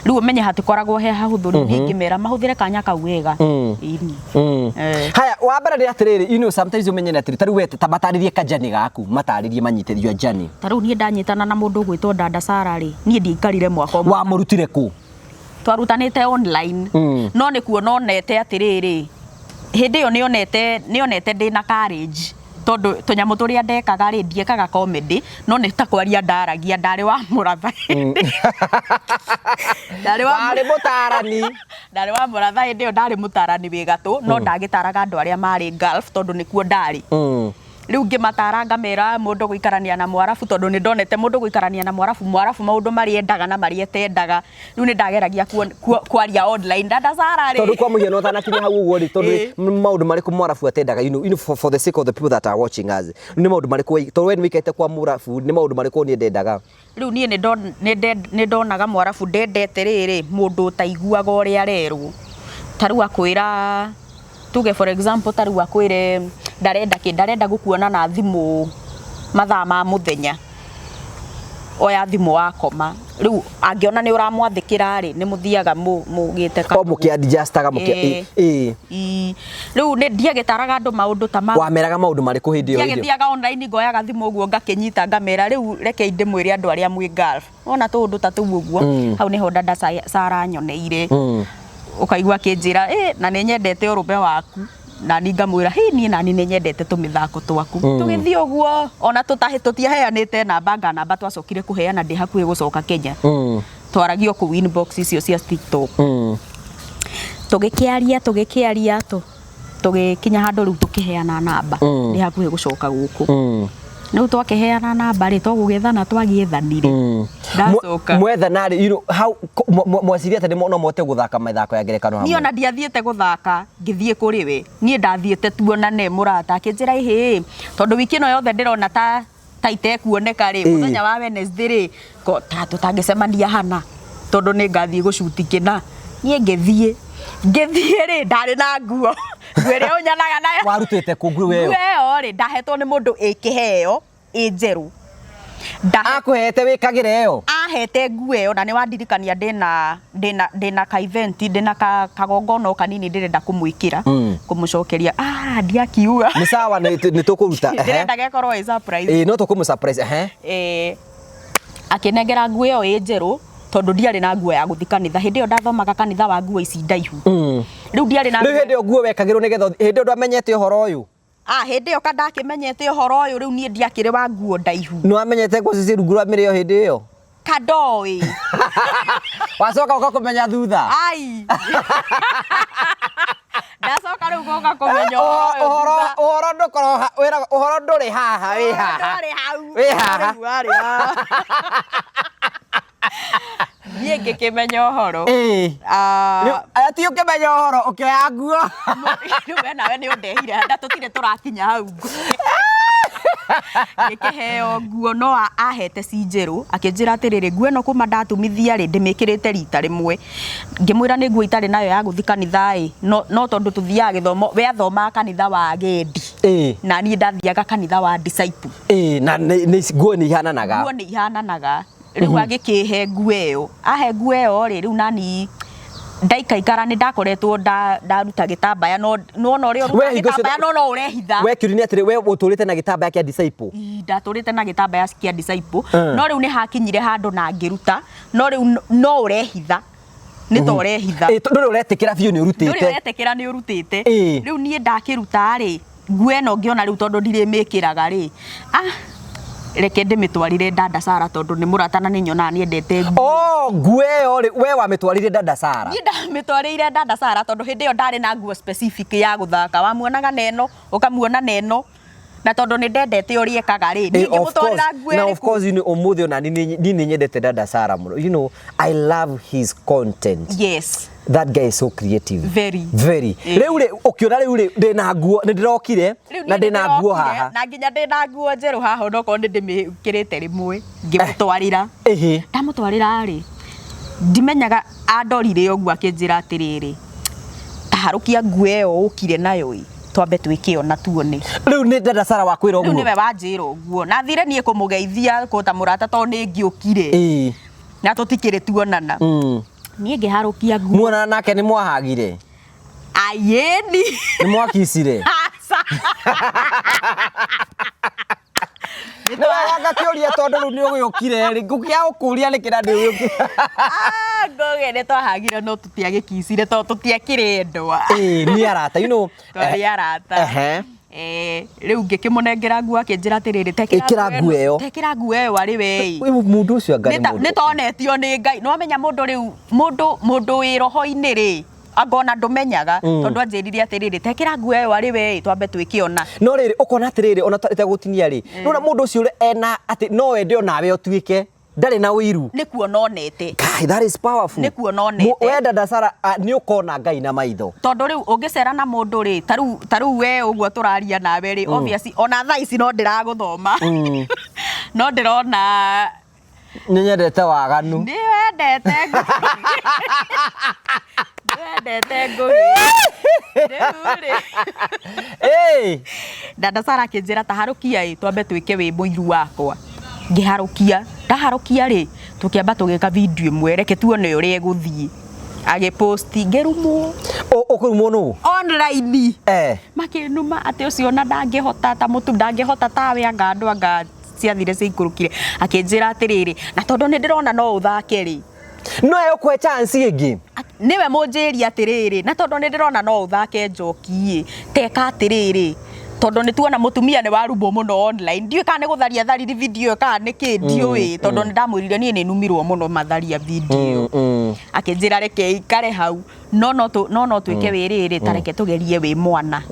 Rĩu ũmenye hatikoragwo he hahũthũ, rĩu niĩ ngĩmera mahũthĩre kanya kau wega. Ĩni. Haya, wa mbere nĩ atĩrĩrĩ, you know sometimes ũmenye nĩ atĩrĩ, ta rĩu we ta matarĩrie kajani gaku, matarĩrie manyitĩrio jani. Ta rĩu niĩ ndanyitana na mũndũ ũgwĩtwo Dada Sara rĩ, niĩ ndiaikarire mwaka ũmwe. Wamũrutire kũ? Twarutanĩte online. No nĩ kuona onete atĩrĩrĩ, hĩndĩ ĩyo nĩonete ndĩna courage, tondũ tũnyamũ tũrĩa ndekaga rĩ, ndiekaga comedy, no nĩ ta kwaria ndaragia, ndarĩ wa mũratha ndarĩ wa Warĩ mũtarani. Ndarĩ wa mũratha hĩndĩ ĩyo, ndarĩ mũtarani wĩ gatũ, no ndagĩtaraga andũ arĩa marĩ Gulf tondũ nĩkuo ndarĩ. Rĩu ngĩmatara ngamera mũndũ gũikarania na Mwarabu, tondũ nĩ ndonete mũndũ gũikarania na Mwarabu, Mwarabu maũndũ marĩa endaga na marĩa etendaga. Rĩu nĩ ndageragia kwaria online, Dada Sara rĩ. Tondũ kwa mũhiano, ũtanakinya hau ũguo rĩ, tondũ nĩ maũndũ marĩkũ Mwarabu atendaga, for the sake of the people that are watching us, nĩ maũndũ marĩkũ tondũ we nĩ wĩikaite kwa Mũrabu, nĩ maũndũ marĩkũ niĩ ndendaga? Rĩu niĩ nĩ ndonaga Mwarabu ndendete rĩrĩ, mũndũ ũtaiguaga ũrĩa arerwo. Ta rĩu akwĩra, tuge for example, ta rĩu akwĩre ndarenda kĩ, ndarenda gũkuona na thimũ mathaa ma mũthenya, oya thimũ wakoma. Rĩu angĩona nĩ ũramwathĩkĩra rĩ, nĩ mũthiaga mũgĩte o mũkĩ-adjustaga mũkĩ Ĩĩ. Ii. Rĩu nĩ ndiagĩtaraga andũ maũndũ ta ma Wameraga maũndũ marĩkũ hĩndĩ ĩyo hĩndĩ ĩyo? Ndiagĩthiaga online, ngoyaga thimũ ũguo ngakĩnyita, ngamera rĩu rekei ndĩmwĩre andũ arĩa mwĩ Gulf, wona tũũndũ ta tũu ũguo. Hau nĩho Dada Sara nyoneire. Ũkaigua akĩnjĩra, "Ĩ, na nĩ nyendete ũrũme waku," na ni ngamwĩra, "Hi, niĩ nani nĩ nyendete tũmĩthako twaku." Tũgĩthiĩ ũguo ona tũtiaheanĩte namba, nga namba twacokire kũheana ndĩ hakuhĩ gũcoka Kenya. Twaragio kũu inbox icio cia TikTok. Tũgĩkĩaria, tũgĩkĩaria, tũgĩkinya handũ rĩu tũkĩheana namba ndĩ hakuhĩ gũcoka gũkũ. Rĩu twakĩheana namba rĩ, togũgĩethana twagĩethanire. Ndacoka Mwethana rĩ, how mweciria atĩ no mũhote gũthaka mĩthako ya ngerekano niĩ hamwe? Ona ndiathiĩte gũthaka ngĩthiĩ kũrĩ we, niĩ ndathiĩte tuonane mũrata. Akĩnjĩra, "Ĩhĩ, tondũ wiki ĩno yothe ndĩrona ta itekuoneka rĩ, mũthenya wa Wednesday rĩ, ta tũtangĩcemania hana, tondũ nĩ ngathiĩ gũcuti kĩna." Niĩ ngĩthiĩ rĩ, ndarĩ na nguo ĩrĩa ũnyonaga nayo. Warutĩte kũ nguo ĩyo? Nguo ĩyo rĩ, ndahetwo nĩ mũndũ ĩ kĩheo, ĩ njerũ. Akũhete wĩkagĩre ĩyo? Ahete nguo ĩyo, na nĩ wandirikania ndĩna ka event, ndĩna ka kagongona o kanini ndĩrenda kũmwĩkĩra, kũmũcokeria. Ah, ndiakiuga. Nĩ sawa, nĩ tũkũruta. Ndĩrenda gekorwo ĩ surprise. Ĩĩ, no tũkũmũ surprise ehe. Akĩnengera nguo ĩyo ĩ njerũ, tondũ ndiarĩ na nguo ya gũthiĩ kanitha hĩndĩ ĩyo. Ndathomaga kanitha wa nguo ici ndaihu. Rĩu ndiarĩ na Rĩu hĩndĩ ĩyo nguo wekagĩrwo nĩgetha hĩndĩ ĩyo ndwamenyete ũhoro ũyũ? Ah, hĩndĩ ĩyo kandakĩmenyete ũhoro ũyũ, rĩu niĩ ndiakĩrĩ wa nguo ndaihu. Nĩ wamenyete nguo cici rungu rwa mĩrĩo hĩndĩ ĩyo? Kandoĩ. Wacoka ũka kũmenya thutha? Ai, ndacoka rĩu gũka kũmenya ũhoro ũyũ Ũhoro thutha. Ũhoro ndũkorwo wĩragwo ũhoro ndũrĩ haha, wĩ haha. Ndwarĩ hau. Wĩ haha. Rĩu warĩ haha. Niĩ ngĩkĩmenya ũhoro. Ah, Rĩu ati ũkĩmenya ũhoro ũkĩoya nguo. Rĩu we nawe nĩ ũndehire na tũtirĩ tũrakinya hau. Ngĩkĩheo nguo, no ahete ci njerũ. Akĩnjĩra atĩrĩrĩ, "Nguo ĩno kuma ndatumithia rĩ, ndĩmĩkĩrĩte rita rĩmwe." Ngĩmwĩra nĩ nguo itarĩ nayo ya gũthiĩ kanitha ĩ, no tondũ tũthiaga gĩthomo, we athomaga kanitha wa agendi na niĩ ndathiaga kanitha wa disciple. Ĩĩ, na nguo nĩ ihananaga. Nguo nĩ ihananaga. Rĩu agĩkĩhe nguo ĩyo. Ahe nguo ĩyo rĩ, rĩu nani ndaikaikara nĩ ndakoretwo ndaruta gĩtambaya, no nĩwona ũrĩa We ũrutaga hingo ciothe- gĩtambaya no ũrehitha. We kĩũria nĩ atĩrĩ, we ũtũrĩte na gĩtambaya kĩa disciple? Ii, ndatũrĩte na gĩtambaya kĩa disciple. No rĩu nĩ hakinyire handũ na ngĩruta, no rĩu no ũrehitha, nĩ ta ũrehitha. Ĩĩ, ndũrĩ ũretĩkĩra biũ nĩ Ndũrĩ ũrutĩte. ũretĩkĩra nĩ ũrutĩte. Rĩu niĩ ndakĩruta rĩ, nguo ĩno ngĩona rĩu tondũ ndirĩmĩkĩraga rĩ, ah, reke ndĩmĩtwarire Dada Sara, tondũ nĩ mũrata na nĩ nyonaga nĩendete nguo. Oh, nguo ĩyo rĩ, we wamĩtwarire Dada Sara? Niĩ ndamĩtwarĩire Dada Sara tondũ hĩndĩ ĩyo ndarĩ na nguo specific ya gũthaka. Wamuonaga na ĩno, ũkamuona na ĩno, na tondũ nĩ ndendete ũrĩa ekaga rĩ, niĩ Eh, of ngĩmũtwarĩra course. nguo Na ĩrĩkũ. of course, ũmũthĩ ona niĩ nĩ nyendete Dada Sara mũno. I love his content. That guy is so creative. Very. Very. Rĩu rĩ, ũkĩona rĩu rĩ, ndĩna nguo, nĩ ndĩrokire Rĩu na niĩ ndĩna nguo nĩndĩrokire, haha. Na nginya ndĩna nguo njerũ haha, onokorwo nĩ ndĩmĩkĩrĩte rĩmwe. Ngĩmũtwarĩra. Ndamũtwarĩra rĩ, ndimenyaga andorire ũguo akĩnjĩra atĩrĩrĩ, "Taharũkia nguo ĩyo ũkire nayo ĩ, twambe twĩke ona tuone." Rĩu nĩ Dada Sara wakwĩra Rĩu ũguo? Nĩwe wanjĩra ũguo, na thire niĩ kũmũgeithia kũ ta mũrata tondũ nĩ ngĩũkire na tũtikĩrĩ tuonana. Niĩ ngĩharũkia nguo. Muonana nake nĩ mwahagire? Ayeni. Nĩ mwakicire? Aca. Nĩ wega ngakĩũria tondũ rĩu nĩ ũgĩũkire rĩ, ngũkĩaga gũkũria nĩkĩ na ndĩũkire. Ah, Ngũgĩ nĩ twahagire no tũtiagĩkicire tondũ tũtiakĩrĩ endwa. Ĩĩ, nĩ arata, you know. Twarĩ arata. Ehe. Eh, rĩu ngĩkĩmũnengera nguo akĩnjĩra atĩrĩrĩ, Ĩkĩra nguo ĩyo. Tekĩra nguo ĩyo arĩ we. Ũyũ mũndũ ũcio anga nĩ mũndũ. Nĩ tonetio nĩ Ngai. Nĩ wamenya mũndũ rĩu, mũndũ mũndũ wĩ roho-inĩ rĩ, anga ona ndũmenyaga tondũ anjĩrire atĩrĩrĩ, tekĩra nguo ĩyo arĩ we twambe twĩkĩona. No rĩrĩ ũkona atĩrĩrĩ ona itegũtinia rĩ, nona mũndũ ũcio ũrĩa ena atĩ no wende onawe ũtuĩke ndarĩ na ũiru. Nĩ kuona onete. Kai, that is powerful. Nĩ kuona onete. Wenda Dasara nĩ ũkona Ngai na maitho. Tondũ rĩu ũngĩcera na mũndũ rĩ, ta rĩu we ũguo tũraria nawe rĩ, obviously ona thaa ici no ndĩragũthoma. No ndĩrona Nĩ nyendete waganu. Nĩ wendete ngũgĩ. Nĩ wendete ngũgĩ. Rĩu rĩ. Ĩĩ. Dada Sara akĩnjĩra ta harũkia ĩ twambe twĩke wĩ mũiru wakwa. Ngĩharũkia, ndaharũkia rĩ, tũkĩamba tũgĩka video ĩmwe reke tuone ũrĩa ĩgũthiĩ. Agĩposti ngĩrumwo. Ũkũrumwo nũ? Online. Eh. Makĩnuma atĩ ũcio ona ndangĩhota ta mũtu ndangĩhota tawe anga andũ anga ciathire ciikũrũkire. Akĩnjĩra atĩrĩrĩ, na tondũ nĩ ndĩrona no ũthake rĩ. No egũkũhe chance ĩngĩ. Nĩwe mũnjĩri atĩrĩrĩ, na tondũ nĩ ndĩrona no ũthake njoki ĩ, teka atĩrĩrĩ, tondũ nĩ tuona mũtumia nĩ warumwo mũno online. Ndiũĩ kana nĩ gũtharia thariri video ĩyo kana nĩ kĩ ndiũĩ, tondũ nĩ ndamwĩrire niĩ nĩ numirwo mũno matharia video ĩyo. Akĩnjĩra reke ikare hau, no no no twĩke wĩrĩrĩ, ta reke tũgerie wĩ mwana.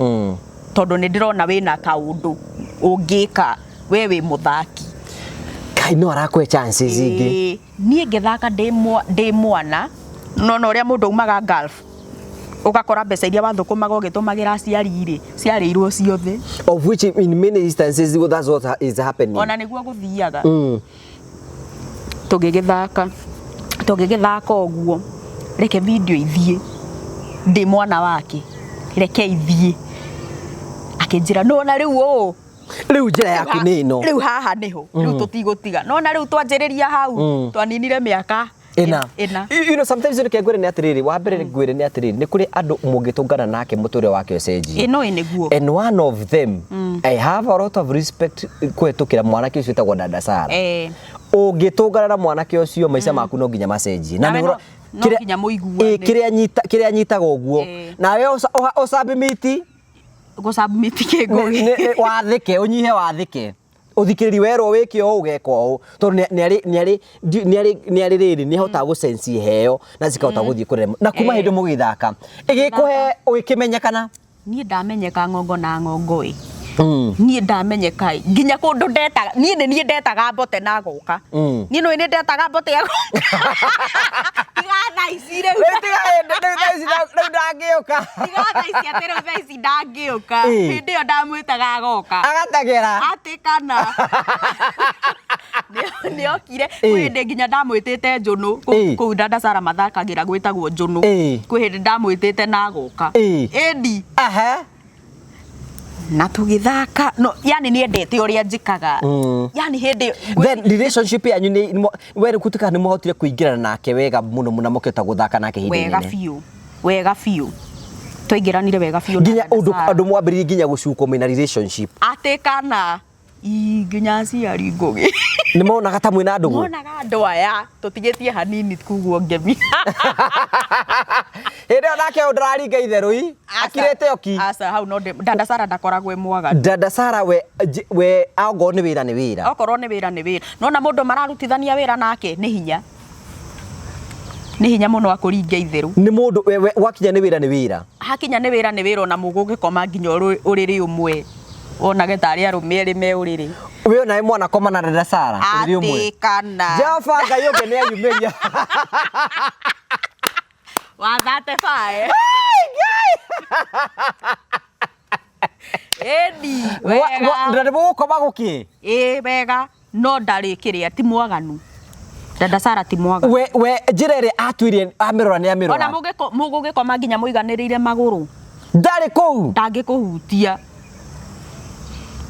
Tondũ nĩ ndĩrona wĩna kaũndũ ũngĩka, we wĩ mũthaki. Kai no arakũhe chances ingĩ. Niĩ ngĩthaka ndĩ mwana, no na ũrĩa mũndũ aumaga Gulf, ũgakora mbeca iria wathũkũmaga ũgĩtũmagĩra aciari rĩ, ciarĩirwo ciothe. Of which in many instances that's what is happening. Ona nĩguo gũthiaga. Tũgĩgĩthaka, tũgĩgĩthaka ũguo, reke video ithiĩ, ndĩ mwana wake, reke ithiĩ. Akĩnjĩra nĩwona rĩu ũũ. Rĩu njĩra yaku nĩ ĩno. Rĩu haha nĩho, rĩu tũtigũtiga. Nona rĩu twanjĩrĩria hau, twaninire mĩaka Ĩna. ĩna. You know, sometimes reke ngwĩre nĩ atĩrĩrĩ, wa mbere ngwĩre nĩ atĩrĩrĩ, nĩ kũrĩ andũ mũngĩtũngana nake mũtũrĩre wake ũcenjie. Ĩno ĩ nĩguo. And one of them, I have a lot of respect kũhetũkĩra mwanake ũcio wĩtagwo Dada Sara. Ũngĩtũngana na mwanake ũcio maica maku no nginya macenjie. Nawe no nginya mũiguane. Kĩrĩa anyitaga ũguo. Nawe ũsubmit. Gũsubmit kĩ Ngũgĩ? Wathĩke, ũnyihe wathĩke. Ũthikĩrĩri werwo wĩke ũũ ũgeka ũũ tondũ nĩ arĩ rĩrĩ nĩ ahotaga gũsense iheo na cikahota gũthiĩ kũrema na kuma hĩndĩ mũgĩthaka ĩgĩkũhe ũgĩkĩmenyekana. Niĩ ndamenyeka ng'ongo na ng'ongo ĩ. Niĩ ndamenyeka ĩ nginya kũndũ ndetaga niĩ nĩ niĩ ndetaga mbote na goka. Niĩ nĩ nĩ ndetaga mbote ya goka. Tiga thaa ici rĩu. Rĩu tiga hĩndĩ rĩu thaa ici rĩu ndangĩũka. Tiga thaa ici atĩ rĩu thaa ici ndangĩũka. Hĩndĩ ĩyo ndamwĩtaga agoka. Agateng'era. Atĩ kana. Nĩ okire kwĩ hĩndĩ nginya ndamwĩtĩte njũnũ kũu Dada Sara mathakagĩra gwĩtagwo njũnũ. Kwĩ hĩndĩ ndamwĩtĩte na agoka. Ĩni. Na tũgĩthaka no yani nĩ endete ũrĩa njĩkaga. Yani hĩndĩ then relationship yanyu nĩ we rĩu kutuka nĩ mũhotire kũingĩrana nake wega mũno mũno mũkĩhota gũthaka nake hĩndĩ wega nene. Biũ wega biũ twaingĩranire wega biũ nginya ũndũ mwambĩrĩirie nginya gũcukwo mwĩna relationship atĩ kana nginya aciari Ngũgĩ nĩ monaga ta mwĩna ndũgũ, monaga andũ aya tũtigĩtie hanini kuguo ngemi. Hĩndĩ ĩyo nake ũyũ ndararinga itherũ akirĩte oki. Aca hau no Dada Sara ndakoragwo e mwaganu. Dada Sara we we okorwo nĩ wĩra nĩ wĩra. Okorwo nĩ wĩra nĩ wĩra. Nona mũndũ mararutithania wĩra nake nĩ hinya. Nĩ hinya mũno akũringa itherũ. Nĩ mũndũ we wakinya nĩ wĩra nĩ wĩra. Hakinya nĩ wĩra nĩ wĩra ona mũgũgĩkoma nginya ũrĩrĩ ũmwe. Wonage tarĩ arũme erĩ me ũrĩrĩ. We onawe mwana koma na Dada Sara ũrĩrĩ ũmwe. Atĩ kana. Jehova Ngai ũngĩ nĩ ayumĩria. Wathate bae. Ĩni wega. Na nĩ mũgũkoma gũkĩ? Ĩ wega no ndarĩ kĩrĩa ti mwaganu. Dada Sara ti mwaganu. We njĩra ĩrĩa atuire amĩrora nĩ amĩrora. Ona mũgũgĩkoma nginya mũiganĩrĩire magũrũ. Ndarĩ kũu. Ndangĩkũhutia.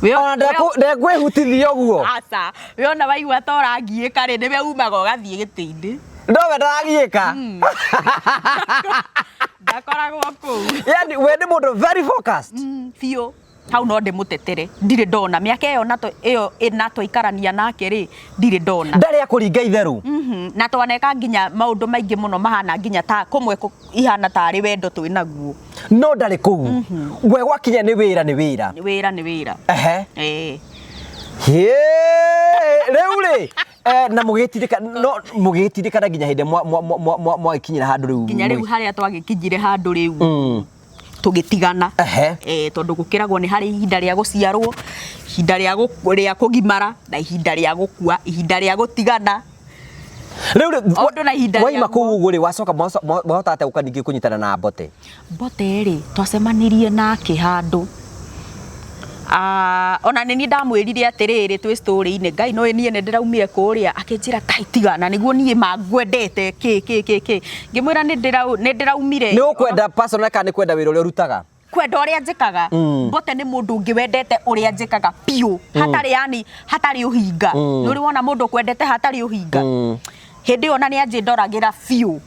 Ona ndekwĩhutithia ũguo. Aca, we ona waigua ta ũrangiĩka rĩ, nĩwe umaga ũgathiĩ gĩtĩ-inĩ. Nowe ndaragiĩka. Ndakoragwo kũu. Yani we nĩ mũndũ very focused. Biũ hau no ndĩmũtetere, ndirĩ ndona mĩaka ĩyo na ĩyo ĩna twaikarania nake rĩ, ndirĩ ndona. Ndarĩ akũringa itherũ. Na twaneka nginya maũndũ maingĩ mũno mahana nginya ta kũmwe ihana tarĩ wendo twĩ naguo. No ndarĩ kũu. We gwakinya nĩ wĩra nĩ wĩra. Nĩ wĩra nĩ wĩra. Ehe. Ĩĩ. Hĩ, rĩu rĩ na mũgĩtindĩka, no mũgĩtindĩkana nginya hĩndĩ mwagĩkinyĩra handũ rĩu. Nginya rĩu harĩa twagĩkinyire handũ rĩu tũgĩtigana. Tondũ gũkĩragwo nĩ harĩ ihinda rĩa gũciarwo, ihinda rĩa kũgimara na ihinda rĩa gũkua, ihinda rĩa gũtigana. Rĩu rĩ, Ũndũ na ihinda waima rĩaguo. kũu ũguo rĩ, wacoka mwahota atĩa gũka ningĩ kũnyitana na Mbote? Mbote rĩ, twacemanirie nake handũ. Ona nĩ niĩ ndamwĩrire atĩrĩrĩ twĩ story-inĩ, Ngai no niĩ nĩ ndĩraumire kũrĩa, akĩnjĩra Ngai tigana nĩguo niĩ mangwendete kĩ kĩ kĩ kĩ. Ngĩmwĩra nĩ ndĩraumire. Nĩ ũkwenda personal kana nĩ kwenda wĩra ũrĩa ũrutaga? Kwenda ũrĩa njĩkaga. Mbote nĩ mũndũ ũngĩ wendete ũrĩa njĩkaga biũ. Hatarĩ yani, hatarĩ ũhinga. Nĩ ũrĩ wona mũndũ ũkwendete hatarĩ ũhinga? Hĩndĩ ĩyo ona nĩ anjĩndoragĩra biũ.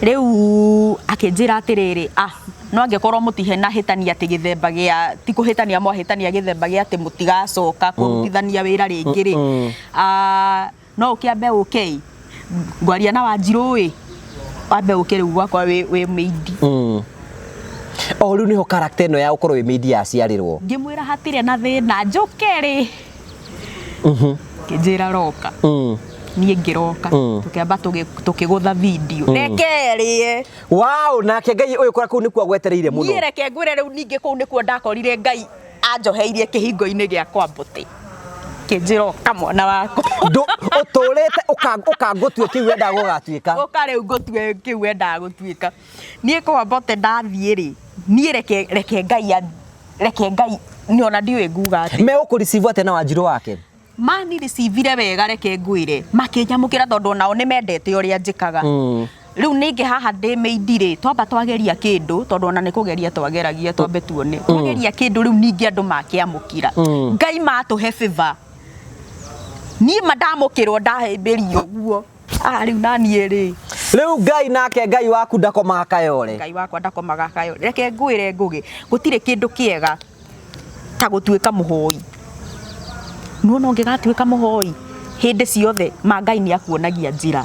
Rĩu akĩnjĩra atĩrĩrĩ, no angĩkorwo mũtihena hĩtania atĩ gĩthemba gĩa, ti kũhĩtania mwahĩtania gĩthemba gĩa atĩ mũtigacoka kũrutithania wĩra rĩngĩ rĩ. No ũkĩambe ũke, ngwaria na Wanjirũ ĩ, wambe ũke rĩu gwakwa wĩ maid. O rĩu nĩho character ĩno ya gũkorwo wĩ maid yaciarĩrwo. Ngĩmwĩra hatirĩ na thĩna, njũke rĩ. Ngĩnjĩra roka. Niĩ ngĩroka. Tũkĩamba tũkĩgũtha video. Reke ĩrĩe. Wow, nake Ngai ũyũ kũrĩa kũu nĩkuo agwetereire mũno. Niĩ reke ngwĩre rĩu ningĩ kũu nĩkuo ndakorire Ngai anjoheirie kĩhingo-inĩ gĩakwa Mbote. Kĩnjĩra ũka mwana wakwa. Ũtũrĩte ũkangũtue kĩu wendaga gũgatuĩka. Ũka rĩu ngũtue kĩu wendaga gũtuĩka. Niĩ kwa Mbote ndathiĩ rĩ, niĩ reke Ngai reke Ngai, niĩ ona ndiũĩ nguga atĩa. Megũkũreceive atĩa na Wanjirũ wake? Mani receivire wega reke ngwĩre, makĩnyamũkĩra tondũ onao nĩ mendete ũrĩa njĩkaga. Rĩu ningĩ haha ndĩ maid rĩ, twamba twageria kĩndũ, tondũ ona nĩ kũgeria twageragia twambe tuone. Twageria kĩndũ rĩu ningĩ andũ makĩamũkĩra. Ngai matũhe favor. Niĩ ma ndamũkĩrwo ndahĩmbĩrio ũguo. Rĩu na niĩ rĩ. Rĩu Ngai nake Ngai waku ndakomaga kayore. Ngai wakwa ndakomaga kayore. Reke ngwĩre Ngũgĩ, gũtirĩ kĩndũ kĩega ta gũtuĩka mũhoi. Nĩwona ũngĩgatuĩka mũhoi hĩndĩ ciothe ma Ngai nĩ akuonagia njĩra.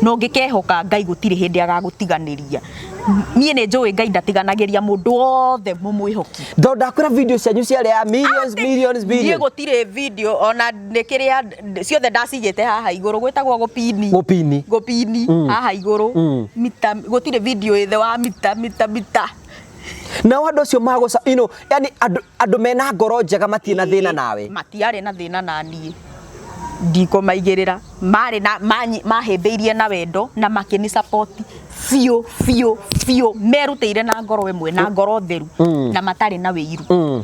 Na ũngĩkehoka Ngai gũtirĩ hĩndĩ agagũtiganĩria. Niĩ nĩ njũĩ Ngai ndatiganagĩria mũndũ wothe mũmwĩhoki. Tondũ ndakwĩra video cianyu ciarĩ ya millions, millions, Niĩ millions. gũtirĩ video ona nĩ kĩrĩa ciothe ndacigĩte haha igũrũ gwĩtagwo gũpini. Gũpini. Gũpini haha igũrũ. Mita, gũtirĩ video ĩthe wa mita, mita, mita. Nao andũ acio magũca, you know, yani andũ mena ngoro njega matirĩ na thĩna nawe. Matiarĩ na thĩna na niĩ. Ndikũmaigĩrĩra. Marĩ na, manyi, mahĩmbĩirie na wendo na makĩni support biũ, biũ, biũ. Merutĩire na ngoro ĩmwe, na ngoro theru, na matarĩ na wĩiru.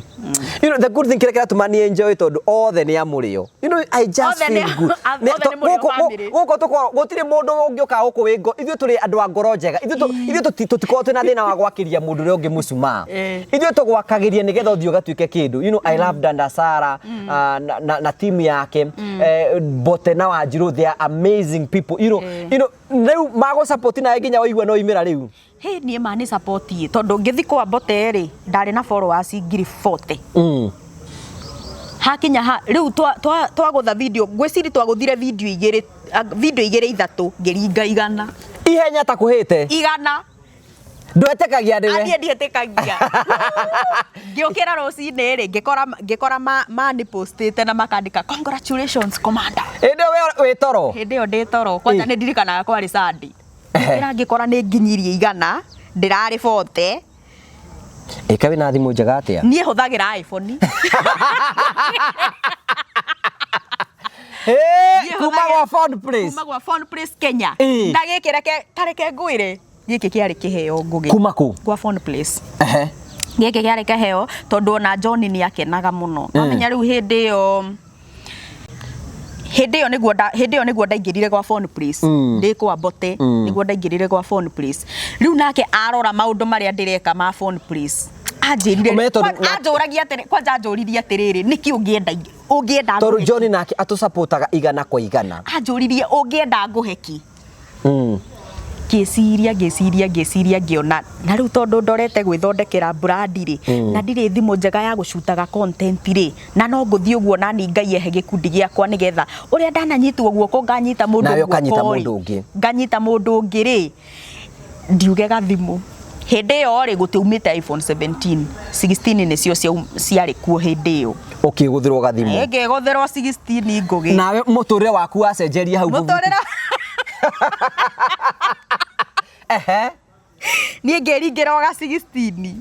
You know, the good thing kĩrĩa kĩratũma niĩ enjoy tondũ othe nĩ amũrĩo. You know, I just Othe feel nĩ good. othe nĩ mũrĩo family. Gũkũ tũkoragwo, gũtirĩ mũndũ ũngĩũka gũkũ wĩ ngo-, ithuĩ tũrĩ andũ a ngoro njega. Ithuĩ tũtikoragwo twĩna thĩna wa gwakĩria mũndũ ũrĩa ũngĩ mũcumaa. Ithuĩ tũgwakagĩria nĩgetha ũthiĩ ũgatuĩke kĩndũ. You know, I love Danda Sarah, na timu yake. Mbote na Wanjirũ, they are amazing people. You know, you know, rĩu magũ support nawe nginya waigua no imĩra rĩu. Hĩ, niĩ ma nĩ support ĩ, tondũ ngĩthiĩ kwa Mbote rĩ, ndarĩ na followers ngiri 40. Hakinya ha, rĩu twagũtha video, ngwĩciria twagũthire video igĩrĩ, video igĩrĩ ithatũ, ngĩringa igana. Ihenya ta kũhĩte? Igana. Ndwetĩkagia nĩwe? Niĩ ndiĩtĩkagia. Ngĩũkĩra rũcinĩ rĩ, ngĩkora mani postĩte na makandĩka congratulations commander. Hĩndĩ ĩyo wĩ toro? Hĩndĩ ĩyo ndĩ toro. Kwanja nĩ ndirikanaga kwarĩ Sunday. Ngĩũkĩra ngĩkora nĩ nginyirie igana, ndĩrarĩ 40. Ĩka wĩna thimũ njega atĩa? Niĩ hũthagĩra iPhone. Hey, Niĩ kuma hũthagĩra gwa Phone Place. Kuma gwa Phone Place Kenya. Ĩĩ. Na gĩkĩ reke, ta reke ngwĩre, gĩkĩ kĩarĩ kĩheo Ngũgĩ. Kuma kũ? Gwa Phone Place. Gĩkĩ kĩarĩ kĩheo tondũ ona John nĩ akenaga mũno. Wamenya rĩu hĩndĩ ĩyo, hĩndĩ ĩyo nĩguo nda, hĩndĩ ĩyo nĩguo ndaingĩrire gwa Phone Place. Ndĩ kwa Mbote, nĩguo ndaingĩrire gwa Phone Place. Rĩu nake arora maũndũ marĩa ndĩreka ma Phone Place, Anjĩrire Ũmenye tondũ na- anjũragia atĩrĩ kwanja anjũririe atĩrĩrĩ nĩkĩ ũngĩenda ũngĩenda Tondũ ngũhe John nake atũsupportaga igana kwa igana. Anjũririe ũngĩenda ngũhe kĩ. Ngĩciria, ngĩciria, ngĩciria, ngĩona na rĩu tondũ ndorete gwĩthondekera brand rĩ, na ndirĩ thimũ njega ya gũcutaga content rĩ, na no ngũthiĩ ũguo nani Ngai ehe gĩkundi gĩakwa nĩgetha ũrĩa ndananyitwo guoko nganyita mũndũ Nawe ũkanyita guoko rĩ, mũndũ ũngĩ. Nganyita mũndũ ũngĩ rĩ, ndiuge gathimũ. Hĩndĩ ĩyo rĩ gũtiaumĩte iPhone 17, 16 nĩcio ciarĩ kuo hĩndĩ ĩyo. Ũkĩgũthĩrwo gathimũ. Ngĩgũthĩrwo 16 ngũgĩ. Nawe mũtũrĩre waku wacenjeria hau. Mũtũrĩre Ehe. Niĩ ngĩringĩrwo ga 16.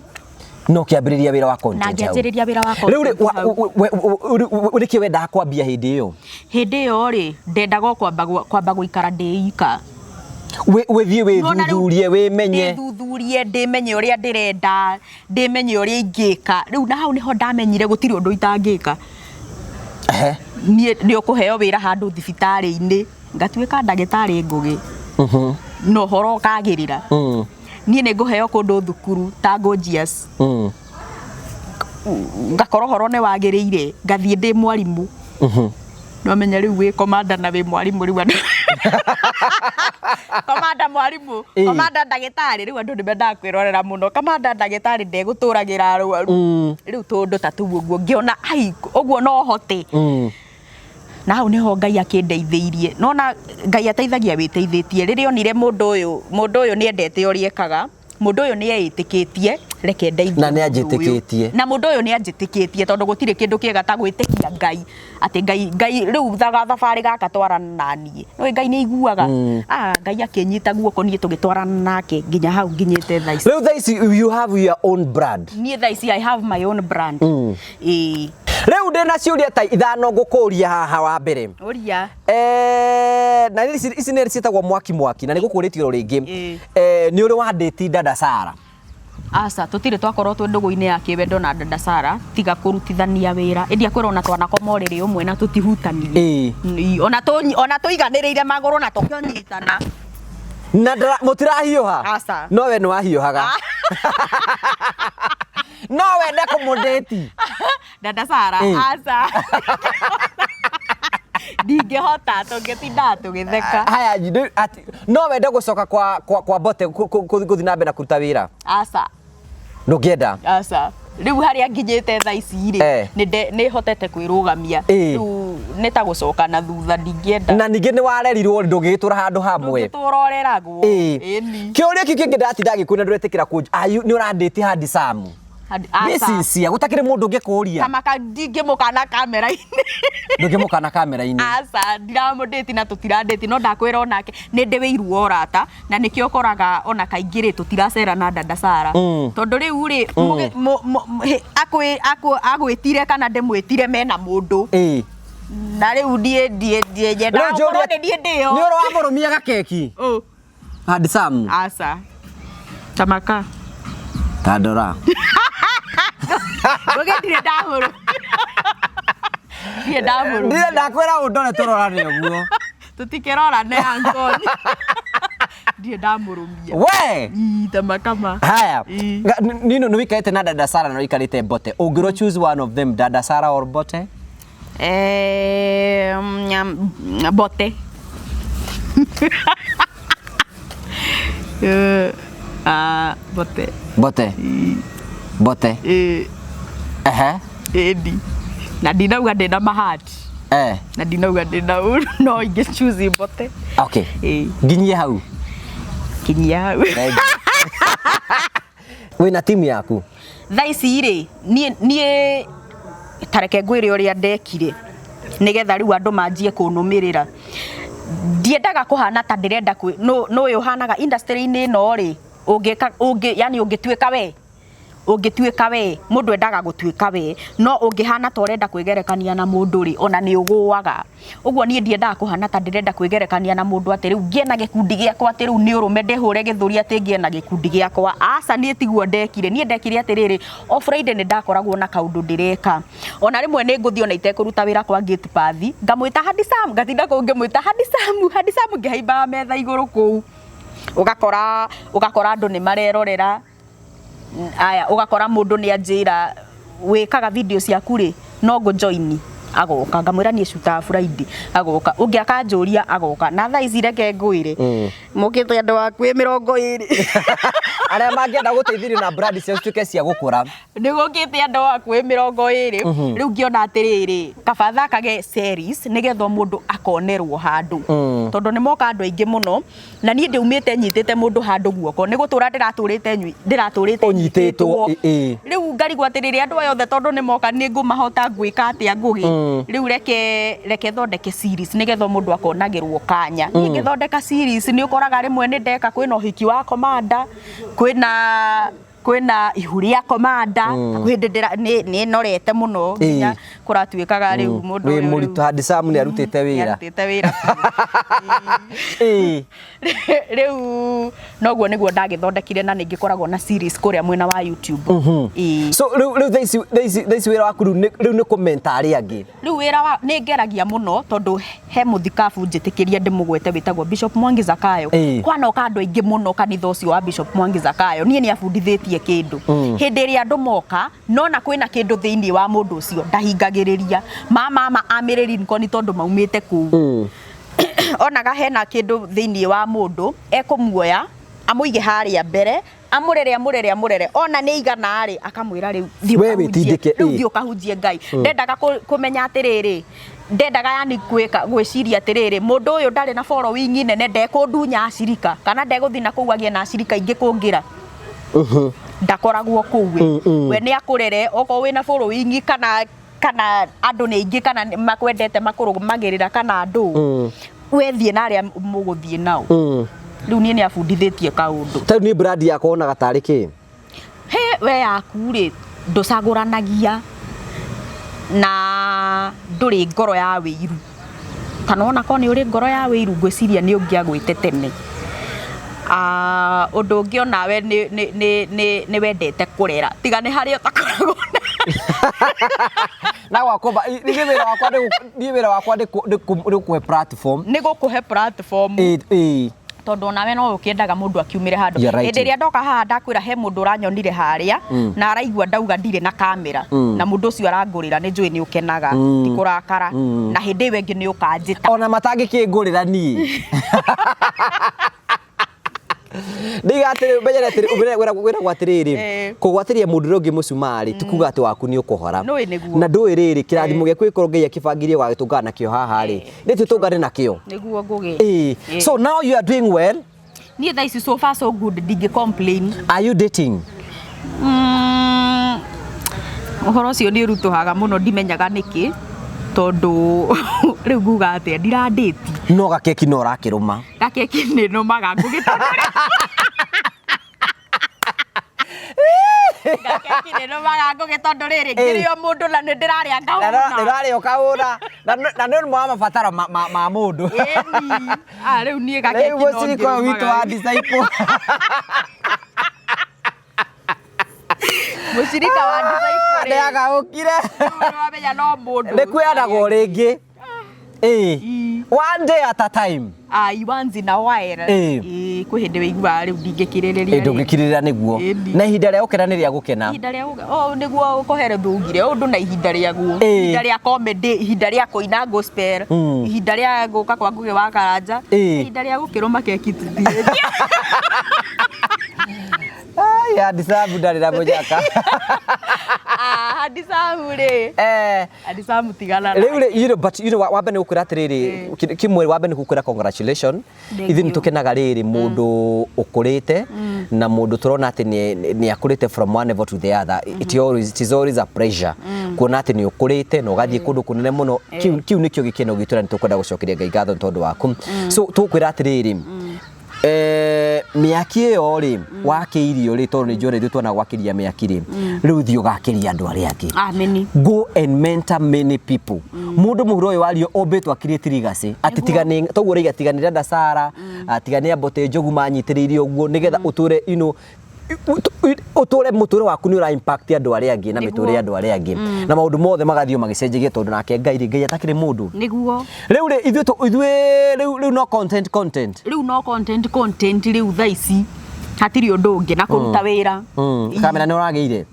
No kĩambĩrĩria wĩra wa Na content hau. ngĩanjĩrĩria wĩra wa Rĩu rĩ, content hau. nĩkĩ wendaga kwambia hĩndĩ ĩyo? Hĩndĩ ĩyo rĩ, ndendaga o kwamba gũikara ndĩ ika. Wĩthiĩ wĩthuthurie, wĩmenye. Ndĩthuthurie, ndĩmenye ũrĩa ndĩrenda, ndĩmenye ũrĩa ingĩka. Rĩu na hau nĩho ndamenyire gũtirĩ ũndũ itangĩka. Ehe. Niĩ nĩ ũkũheo wĩra handũ thibitarĩ-inĩ, ngatuĩka ndagĩtarĩ Ngũgĩ. Na ũhoro ũkagĩrĩra. Niĩ nĩ ngũheo kũndũ thukuru ta Gorgeous. Ngakorwo ũhoro nĩ wagĩrĩire, ngathiĩ ndĩ mwarimũ. No menya rĩu wĩ komanda na wĩ mwarimũ rĩu andũ. Komanda mwarimũ, komanda ndagĩtarĩ, rĩu andũ nĩ mendaga kwĩrorera mũno. Komanda ndagĩtarĩ ndegũtũragĩra arwaru. Rĩu tũndũ ta tũu ũguo ngĩona ai ũguo no hote. Na hau nĩho Ngai akĩndeithĩirie. Nona Ngai ateithagia wĩteithĩtie. Rĩrĩa onire mũndũ ũyũ nĩ endete ũrĩa ekaga, mũndũ ũyũ nĩ eĩtĩkĩtie, reke ndeithie Na nĩ mũndũ ũyũ. anjĩtĩkĩtie. Na mũndũ ũyũ nĩ anjĩtĩkĩtie tondũ gũtirĩ kĩndũ kĩega ta gwĩtĩkia Ngai. Atĩ Ngai, Ngai rĩu thabarĩ gaka twarana na niĩ. Nĩũĩ Ngai nĩ aiguaga. Ngai akĩnyita guoko niĩ tũgĩtwarana nake nginya hau nginyĩte thaa ici. Rĩu thaa ici you have your own brand. Niĩ thaa ici I have my own brand. Ĩĩ. Rĩu ndĩna ciũria ta ithano ngũkũria haha wa mbere. Ũria. Na ici nĩ ciĩtagwo mwaki mwaki na nĩ ngũkũrĩtie oro rĩngĩ. Nĩ ũrĩ wa date Dada Sara? Aca, tũtirĩ twakorwo twĩ ndũgũ-inĩ ya kĩwendo na Dada Sara, tiga kũrutithania wĩra. Ĩndĩ akwĩra ona twanakoma ũrĩrĩ ũmwe na tũtihutanirie. Ona tũiganĩrĩire magũrũ na tũkĩnyitana. Na mũtirahiũha? Aca. No we nĩ wahiũhaga. No wende kũmũdate? Dada Sara, aca. Ndingĩhota, tũngĩtindaga tũgĩtheka. Haya, no wende gũcoka kwa Mbote gũthiĩ na mbere na kũruta wĩra? Aca. Ndũngĩenda? Aca. Rĩu harĩa nginyĩte thaa ici rĩ, nĩ hotete kwĩrũgamia. Rĩu nĩ ta gũcoka na thutha, ndingĩenda. Na ningĩ nĩ warerirwo ndũngĩgĩtũra handũ hamwe. Ndũngĩtũra ũreragwo. Ĩni. Kĩũria kĩu kĩngĩ ndatinda ngĩkũria ndũretĩkĩra kũnj-, nĩ ũrandĩti Hadi Sam? Aca. Ndĩcicia, gũtakĩrĩ mũndũ ũngĩkũria. Kamaka ndingĩmũkana kamera-inĩ. Ndũngĩmũkana kamera-inĩ. Aca, ndiramũndĩti na tũtirandĩti, no ndakwĩra onake nĩ ndĩ wĩiru wa ũrata, na nĩkĩo ũkoraga ona kaingĩ rĩ tũtiracera na Dada Sara. Tondũ rĩu rĩ, agwĩtire kana ndĩmwĩtire mena mũndũ. Na rĩu niĩ nyendaga gũkorwo nĩ niĩ ndĩo. Nĩ ũrĩ wamũrũmia gakeki? Hadi Sam. Aca. Tamaka. Tandora. Ngũgĩ ndirĩ ndamũrũ. Ndirĩ ndamũrũ. Ndirĩ ndakwĩra ũndore tũrorane ũguo. Tũtikĩrorane Anthony. Ndirĩ ndamũrũmia. We! Ii, tamakama. Haya. Ii. Nino nĩ wĩikarĩte na Dada Sara na wĩikarĩte Mbote. Ũngĩrwo choose one of them, Dada Sara or Mbote? Mbote. Mbote. Mbote. Mbote. Ehe. Ĩni. Na ndinauga ndĩna mahati. Na ndinauga ndĩna ũru, no ingĩ choose Mbote. Okay. Nginyie hau. Nginyie hau. Wĩna timu yaku? Thaa ici rĩ, niĩ ta reke ngwĩre ũrĩa ndekire nĩgetha rĩu andũ manjie kũnũmĩrĩra. Ndiendaga kũhana ta ndĩrenda nũ ũyũ ũhanaga industry-inĩ ĩno rĩ, ũngĩka, ũngĩ, yani ũngĩtuĩka we, ũngĩtuĩka we, mũndũ endaga gũtuĩka we, no ũngĩhana ta ũrenda kwĩgerekania na mũndũ rĩ, ona nĩ ũgũaga. Ũguo niĩ ndiendaga kũhana ta ndĩrenda kwĩgerekania na mũndũ atĩ rĩu ngĩe na gĩkundi gĩakwa atĩ rĩu nĩ ũrũme ndĩhũre gĩthũri atĩ ngĩe na gĩkundi gĩakwa. Aca, niĩ tiguo ndekire. Niĩ ndekire atĩrĩrĩ, o Friday nĩ ndakoragwo na kaũndũ ndĩreka. Ona rĩmwe nĩ ngũthiĩ ona itekũruta wĩra kwa gate pass, ngamwĩta Hadi Sam, ngatinda kũu ngĩmwĩta Hadi Sam, Hadi Sam ngĩhaimbaga metha igũrũ kũu. Ũgakora andũ nĩ marerorera. Aya, ũgakora mũndũ nĩ anjĩra wĩkaga video ciaku rĩ, no ngũ join, agoka, ngamwĩra niĩ cutaga Friday, agoka, ũngĩ akanjũria agoka. Na thaa ici reke ngwĩre, mokĩte andũ akuĩ 20. Arĩa mangĩenda gũteithĩrĩrio na brand ciao cituĩke cia gũkũra. Nĩ gũkĩte andũ hakuhĩ 20. Rĩu ngĩona atĩrĩrĩ, kaba thakage series nĩgetha o mũndũ akonerwo handũ, tondũ nĩ moka andũ aingĩ mũno, na niĩ ndiumĩte nyitĩte mũndũ handũ guoko, nĩ gũtũra ndĩratũrĩte ndĩratũrĩte Ũnyitĩtwo, nyitĩtwo. Ĩ. Rĩu ngarigwo atĩrĩrĩ, andũ aya othe tondũ nĩ moka, nĩ ngũmahota ngwĩka atĩa ngũgĩ? Rĩu reke thondeke series nĩgetha o mũndũ akonagĩrwo kanya. Niĩ ngĩthondeka series nĩ ũkoraga rĩmwe nĩ ndeka, kwĩna ũhiki wa komanda, kwĩna ihu rĩa komanda, kwĩ hĩndĩ nĩ norete mũno nginya kũratuĩkaga rĩu mũndũ Wĩ ũyũ rĩu mũritũ, Hadisamu nĩ arutĩte wĩra. Nĩarutĩte wĩra. Rĩu noguo nĩguo ndagĩthondekire, na nĩngĩkoragwo na series kũrĩa mwena wa YouTube. Ĩĩ. So rĩu thaa ici wĩra waku rĩu nĩ kũmenta arĩa angĩ. Rĩu wĩra wa nĩ ngeragia mũno, tondũ he mũthikabu njĩtĩkĩria ndĩmũgwete wĩtagwo Bishop Mwangi Zakayo. Kwanoka andũ aingĩ mũno kanitha ũcio wa Bishop Mwangi Zakayo. Niĩ nĩ abundithĩtie kĩndũ, hĩndĩ ĩrĩa andũ moka nona kwĩna kĩndũ thĩinĩ wa mũndũ ũcio, ndahingagĩrĩria mama amĩrĩ Lincoln, tondũ maumĩte kũu, onaga hena kĩndũ thĩinĩ wa mũndũ, ekũmuoya amũige harĩa mbere, amũrere, amũrere, amũrere, ona nĩ igana rĩ, akamwĩra rĩu thiĩ We ũkahunjie. wĩtindĩke, Rĩu ĩ. thiĩ ũkahunjie Ngai. Ndendaga kũmenya atĩrĩrĩ, ndendaga yani gwĩka gwĩciria atĩrĩrĩ, mũndũ ũyũ ndarĩ na following nene, ndekũndunya acirika, kana ndegũthiĩ na kũu agĩe na acirika ingĩ kũngĩra, ndakoragwo kũu. We nĩ akũrere, okorwo wĩna following kana andũ nĩ aingĩ, kana nĩ makwendete makũrũmagĩrĩra, kana andũ, we thiĩ na arĩa mũgũthiĩ nao. Rĩu niĩ nĩ abundithĩtie kaũndũ. Ta rĩu niĩ brand yakwa wonaga tarĩ kĩ? He we yaku rĩ, ndũcagũranagia na ndũrĩ ngoro ya wĩiru, kana ona korwo nĩ ũrĩ ngoro ya wĩiru, ngwĩciria nĩ ũngĩagwĩte tene. Ah, ũndũ ũngĩ onawe nĩ wendete kũrera, tiga nĩ harĩa ũtakoragwo Na gwakwa niĩ wĩra wakwa nĩ gũkũhe platform. Nĩ gũkũhe platform. Ĩ, ĩ. Tondũ onawe no ũkĩendaga mũndũ akiumĩre handũ. You're right. Hĩndĩ ĩrĩa ndoka haha, ndakwĩra he mũndũ ũranyonire harĩa na araigua ndauga ndirĩ na kamera, na mũndũ ũcio arangũrĩra, nĩ njũĩ nĩ ũkenaga, ti kũrakara, na hĩndĩ ĩyo ĩngĩ nĩ ũkanjĩta. Ona matangĩkĩngũrĩra, niĩ ndiga atĩrĩ, menyere atĩrĩ, wĩragwo atĩrĩrĩ, kũgwatĩria mũndũ ũrĩa ũngĩ mũcumarĩ ti kuga atĩ waku nĩ ũkũhora. Nũĩ nĩguo. Na ndũĩ rĩrĩ kĩrathimo gĩaku gĩkorwo Ngai akĩbangirie gũgagĩtũngana nakĩo haha rĩ, nĩ tũtũngane nakĩo. Nĩguo ngũgĩ. Ĩĩ. So now you are doing well. Niĩ thaa ici so far so good, ndingĩ complain. Are you dating? Ũhoro ũcio nĩ ũritũhaga mũno, ndimenyaga nĩkĩ, tondũ rĩu nguga atĩa, ndirandĩti. No gakeki no ũrakĩrũma. Gakeki nĩ nũmaga ngũgĩ, tondũ gakeki nĩ nũmaga ngũgĩ, tondũ rĩrĩ ngĩrĩ o mũndũ na nĩ ndĩrarĩa ngahũna. Ndĩrarĩa ũkahũna, na nĩ ũmwe wa mabataro ma mũndũ. Ĩni. Ah, rĩu niĩ gakeki Rĩu no mũcirika ũyũ witũ wa ngĩrũmaga. disciple. Mũcirika wa disciple rĩ, Nĩagaũkire. rĩu nĩwamenya no mũndũ Nĩ kwĩanagwo rĩngĩ. Ĩĩ. One day at a time. Ai, once in a while. Ĩĩ. Ĩĩ, kwĩ hĩndĩ wĩiguaga rĩu ndingĩkirĩrĩria. Ĩ, ndũngĩkirĩrĩra nĩguo. Ĩni. Na ihinda rĩa gũkena nĩ rĩa gũkena. Ihinda rĩa oh, nĩguo kũhere thugire ũndũ na ihinda rĩaguo. Ihinda rĩa comedy, ihinda rĩa kũina gospel, ihinda rĩa gũka kwa Ngũgĩ wa Karanja, ihinda rĩa gũkĩrũma keki tũthiĩ. Ai, Andisamu ndarĩ na mũnyaka. Ah, Andisamu rĩ, Andisamu tigana Rĩu rĩ, but wambe nĩ gũkwĩra atĩrĩrĩ, kĩmwe wambe nĩ gũkwĩra congratulation. Thank Ithuĩ nĩ you. tũkenaga rĩrĩ mũndũ ũkũrĩte na mũndũ tũrona atĩ nĩ akũrĩte from one level to the other. It is always a pleasure kuona atĩ nĩ ũkũrĩte na ũgathiĩ kũndũ kũnene mũno. Kĩu nĩkĩo gĩkeno gitũ, na nĩ tũkwenda gũcokeria Ngai ngatho nĩ tondũ waku. So tũkwĩra atĩrĩrĩ, mĩaki ĩyo rĩ wakĩirio rĩ, tondũ nĩ njũĩ ithuĩ tuona gwakĩria mĩaki rĩ, rĩu thiĩ ũgakĩria andũ arĩa angĩ. Ameni. Go and mentor many people. Mũndũ mũhuro ũyũ wario ũmbĩtwo akirĩte legacy atĩ tiga nĩ toguo ũraiga, tiga nĩ dada Sara, tiga nĩ Ambote Njogu manyitĩrĩire ũguo nĩgetha ũtũre, ũtũre mũtũrĩre waku nĩ ũra impact andũ arĩa angĩ na mĩtũrĩre ya andũ arĩa angĩ, na maũndũ mothe magathiĩ magĩcenjagia, tondũ nake Ngai rĩ, Ngai atakĩrĩ mũndũ. Rĩu rĩ, ithuĩ rĩu no content, content. Rĩu no content, content rĩu thaa ici. Hatirĩ ũndũ ũngĩ na kũruta wĩra. Kamera nĩ ũragĩire?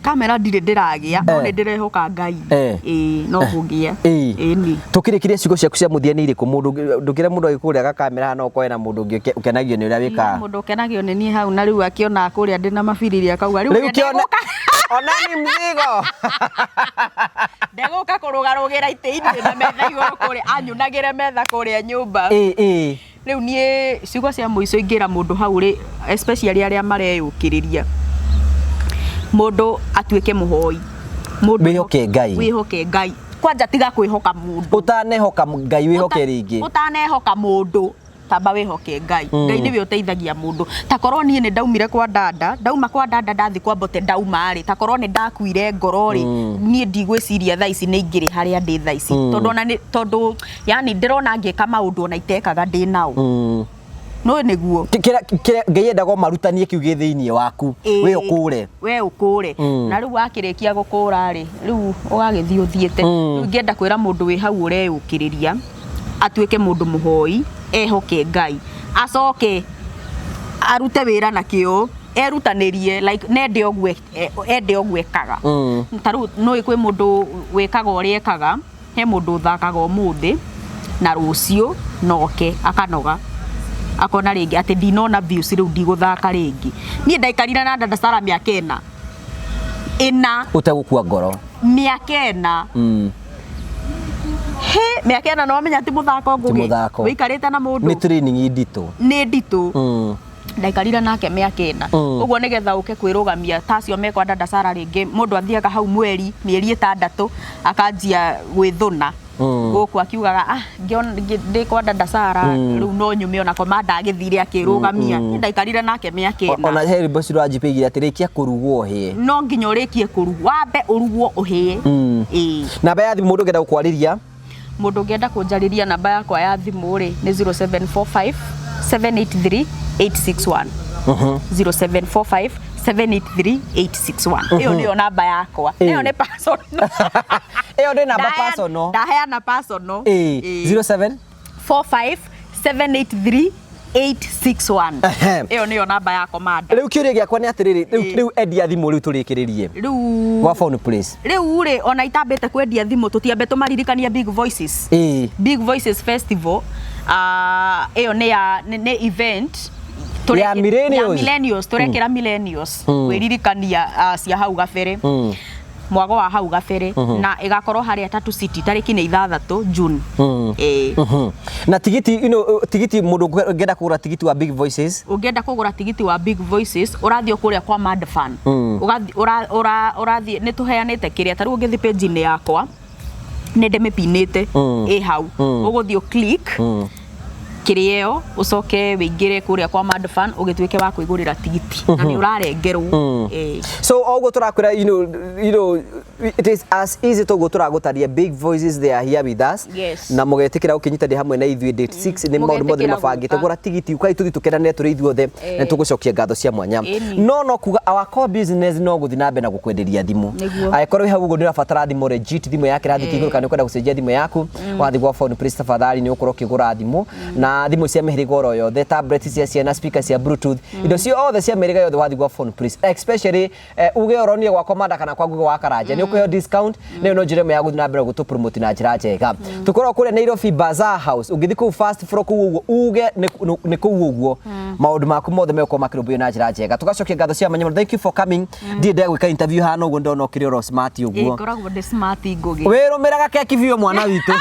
Kamera ndirĩ ndĩragĩa, no Eh. nĩ ndĩrehoka Ngai. Eh. Ĩĩ, no kũgĩa. Ĩĩ. Ĩni. Tũkĩrĩkĩria, ciugo ciaku cia mũthia nĩ irĩkũ? Mũndũ ndũkĩre mũndũ agĩkũgũrĩra gakamera haha, no ũkorwe na mũndũ ũngĩ ũkenagio nĩ ũrĩa wĩkaga. Mũndũ ũkenagio nĩ niĩ hau, na rĩu akĩona kũrĩa ndĩ na mabiriri akauga rĩu Rĩu ũrĩa kĩona ndegũka onani mzigo. Ndegũka kũrũgarũgĩra itĩ-inĩ na metha igũrũ kũrĩa, anyunagĩre metha kũrĩa nyũmba. Ĩĩ ĩĩ. Rĩu niĩ ciugo cia mũico ingĩra mũndũ hau rĩ, especially arĩa mareyũkĩrĩria, mũndũ atuĩke mũhoi. Mũndũ Wĩhoke Ngai. Wĩhoke Ngai kwanja, tiga kwĩhoka mũndũ. Ũtanehoka Ngai, wĩhoke rĩngĩ. Ũtanehoka mũndũ, tamba wĩhoke Ngai. Ngai nĩwe ũteithagia mũndũ. Ta korwo niĩ nĩ ndaumire kwa dada, ndauma kwa dada ndathi kwa Mbote, ndauma rĩ, ta korwo nĩ ndakuire ngoro rĩ, niĩ ndigwĩciria thaa ici nĩ ingĩrĩ harĩa ndĩ thaa ici, tondũ ona nĩ tondũ yani ndĩrona ngĩka maũndũ ona itekaga ndĩ nao. No nĩguo. Kĩrĩa Ngai endaga ũmarutanie kĩu gĩ thĩinĩ waku. Ĩĩ. We ũkũre. We ũkũre. Na rĩu wakĩrĩkia gũkũra rĩ, rĩu ũgagĩthiĩ ũthiĩte. Rĩu ingĩenda kwĩra mũndũ wĩ hau ũreyũkĩrĩria atuĩke mũndũ mũhoi, ehoke Ngai, acoke arute wĩra na kĩo, erutanĩrie, like nende ũguo ende ũguo ekaga. Ta rĩu nũĩ kwĩ mũndũ wĩkaga ũrĩa ekaga, he mũndũ ũthakaga ũmũthĩ na rũciũ noke akanoga, akona rĩngĩ atĩ ndinona views, rĩu ndigũthaka rĩngĩ. Niĩ ndaikarire na Dada Sara mĩaka 4. Ũtegũkua ngoro. Mĩaka 4. He mĩaka 4, no wamenya ti mũthako. Ti Ngũgĩ mũthako. wĩikarĩte na mũndũ. Nĩ training nditũ. Nĩ nditũ. Ndaikarire nake mĩaka 4. Ũguo nĩgetha ũke kwĩrũgamia ta acio mekwa Dada Sara rĩngĩ, mũndũ athiaga hau mweri mĩeri 6 akanjia gwĩthũna gũkũ akiugaga, ah, ndĩ kwa Dada Sara, rĩu no nyume ona komanda agĩthire akĩrũgamia. Niĩ ndaikarire nake mĩaka 4. Ona he rwĩmbo cirwanjipĩigire atĩ rĩkia kũrugwo hĩe. No nginya ũrĩkie kũrugwo, wambe ũrugwo ũhĩe. Ĩĩ. Namba ya thimũ mũndũ ũngĩenda gũkwarĩria? Mũndũ ũngĩenda kũnjarĩria, namba yakwa ya thimũ rĩ, nĩ 0745 783 861, 0745 783 861. Ĩyo nĩyo namba yakwa. Ĩyo nĩ personal. Ĩyo nĩ namba personal. Ndaheana personal. Ĩĩ, 07 45 783 861. Ĩyo nĩyo namba ya komanda. Rĩu kĩũria gĩakwa nĩ atĩrĩrĩ, rĩu endia thimũ, rĩu tũrĩkĩrĩrie. Rĩu Gwa phone please. Rĩu rĩ, ona itambĩte kwendia thimũ, tũtiambe tũmaririkania Big Voices. Big Voices Festival, ĩyo nĩ ya nĩ event Ya millennials. Ya millennials, tũrekĩra millennials kwĩririkania cia hau gabere, mwago wa hau gabere, na ĩgakorwo harĩa Tatu City, tarĩki nĩ 6 June. Ĩĩ. Na tigiti, tigiti mũndũ ũngĩenda kũgũra tigiti wa Big Voices? Ũngĩenda kũgũra tigiti wa Big Voices, ũrathiĩ o kũrĩa kwa Mad Fan. Ũgathiĩ ũrathiĩ, nĩ tũheanĩte kĩrĩa, ta rĩu ũngĩthiĩ page-inĩ yakwa nĩ ndĩmĩpinĩte ĩ hau, ũgũthiĩ click kĩrĩa ĩyo, ũcoke wĩingĩre kũrĩa kwa Mad Fan, ũgĩtuĩke wa kwĩgũrĩra tigiti na nĩ ũrarengerwo. Ĩĩ. So oguo tũrakwĩra, it is as easy toguo tũragũtaria. Big Voices, they are here with us. Na mũgetĩkĩra gũkĩnyitanĩra hamwe na ithuĩ date 6, nĩ maũndũ mothe nĩ Mũgetĩkĩra mabangĩte. gũka. Gũra tigiti, ukai tũthiĩ tũkenanĩre tũrĩ ithuothe, na nĩtũgũcokia ngatho cia mwanya. Ĩni. No kuga our core business no gũthiĩ na mbere na gũkwenderia thimũ. Nĩguo. Angĩkorwo wĩ hau ũguo nĩ ũrabatara thimũ legit, thimũ ya kĩrathi kĩa igũrũ, kana nĩ ũkwenda gũcenjia thimũ yaku, wathiĩ gwa Phone Place tafadhali nĩ ũgũkorwo ũkĩgũra thimũ, na thimũ cia mĩhĩrĩga oro yothe, tablet cia ciana, speaker cia bluetooth, indo ciothe cia mĩhĩrĩga yothe wathiĩ gwa Phone Place, especially uge ũronire gwa Komanda kana kwa Google wa Karanja, nĩ ũkũheo discount. Na ĩyo no njĩra ĩmwe ya gũthiĩ na mbere gũtũ promote na njĩra njega. Tũkoragwo kũrĩa Nairobi Bazaar House. Ũngĩthiĩ kũu first floor kũu ũguo, uge nĩ kũu ũguo, maũndũ maku mothe megũkorwo makĩrũmbũiyo na njĩra njega. Tũgacokia ngatho cia mwanya mũno. Thank you for coming. Ndirĩ ndegwĩka interview hana ũguo, ndona ũkĩrĩ oro smart Ĩĩ, ũguo. Ngoragwo ndĩ smart, Ngũgĩ. Wĩrũmĩraga keki biũ, mwana witũ.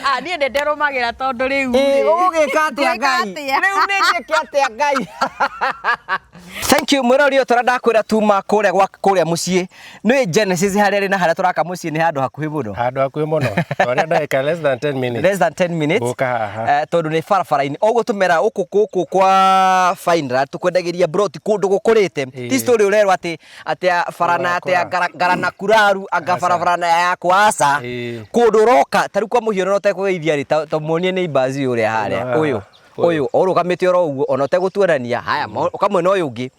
Ah, niĩ nĩ ndĩrũmagĩra tondũ rĩu Ĩĩ, rĩ, ũgũgĩka atĩa ngwĩka Ngai? atĩa? Rĩu nĩ njĩke atĩa Ngai? Thank you mwĩrori ũyũ. Tũrĩa ndakwĩra tuma kũrĩa gwa kũrĩa mũciĩ nĩ Genesis, harĩa rĩ na harĩa tũraka mũciĩ nĩ handũ hakuhĩ mũno. Handũ hakuhĩ mũno, twaria ndagĩka less than 10 minutes. Less than 10 minutes. Gũka haha. Tondũ nĩ barabara-inĩ ũguo tũmera gũkũ gũkũ kwa Fineland tũkwendagĩria broti kũndũ gũkũrĩte. Ti story ũrerwo atĩ atĩ bara na atĩ Ũrakũra. ngarana kuraru anga Aca. barabara na yakwa, aca. Kũndũ ũroka ta rĩu kwa mũhiano ũtekũgeithia rĩ, ta muonie nĩ ibazi ũrĩa harĩa. Haha. Ũyũ ũyũ ũrũgamĩte oro ũguo ona ũtegũtuonania haya, ũkamwena ũyũ ũngĩ.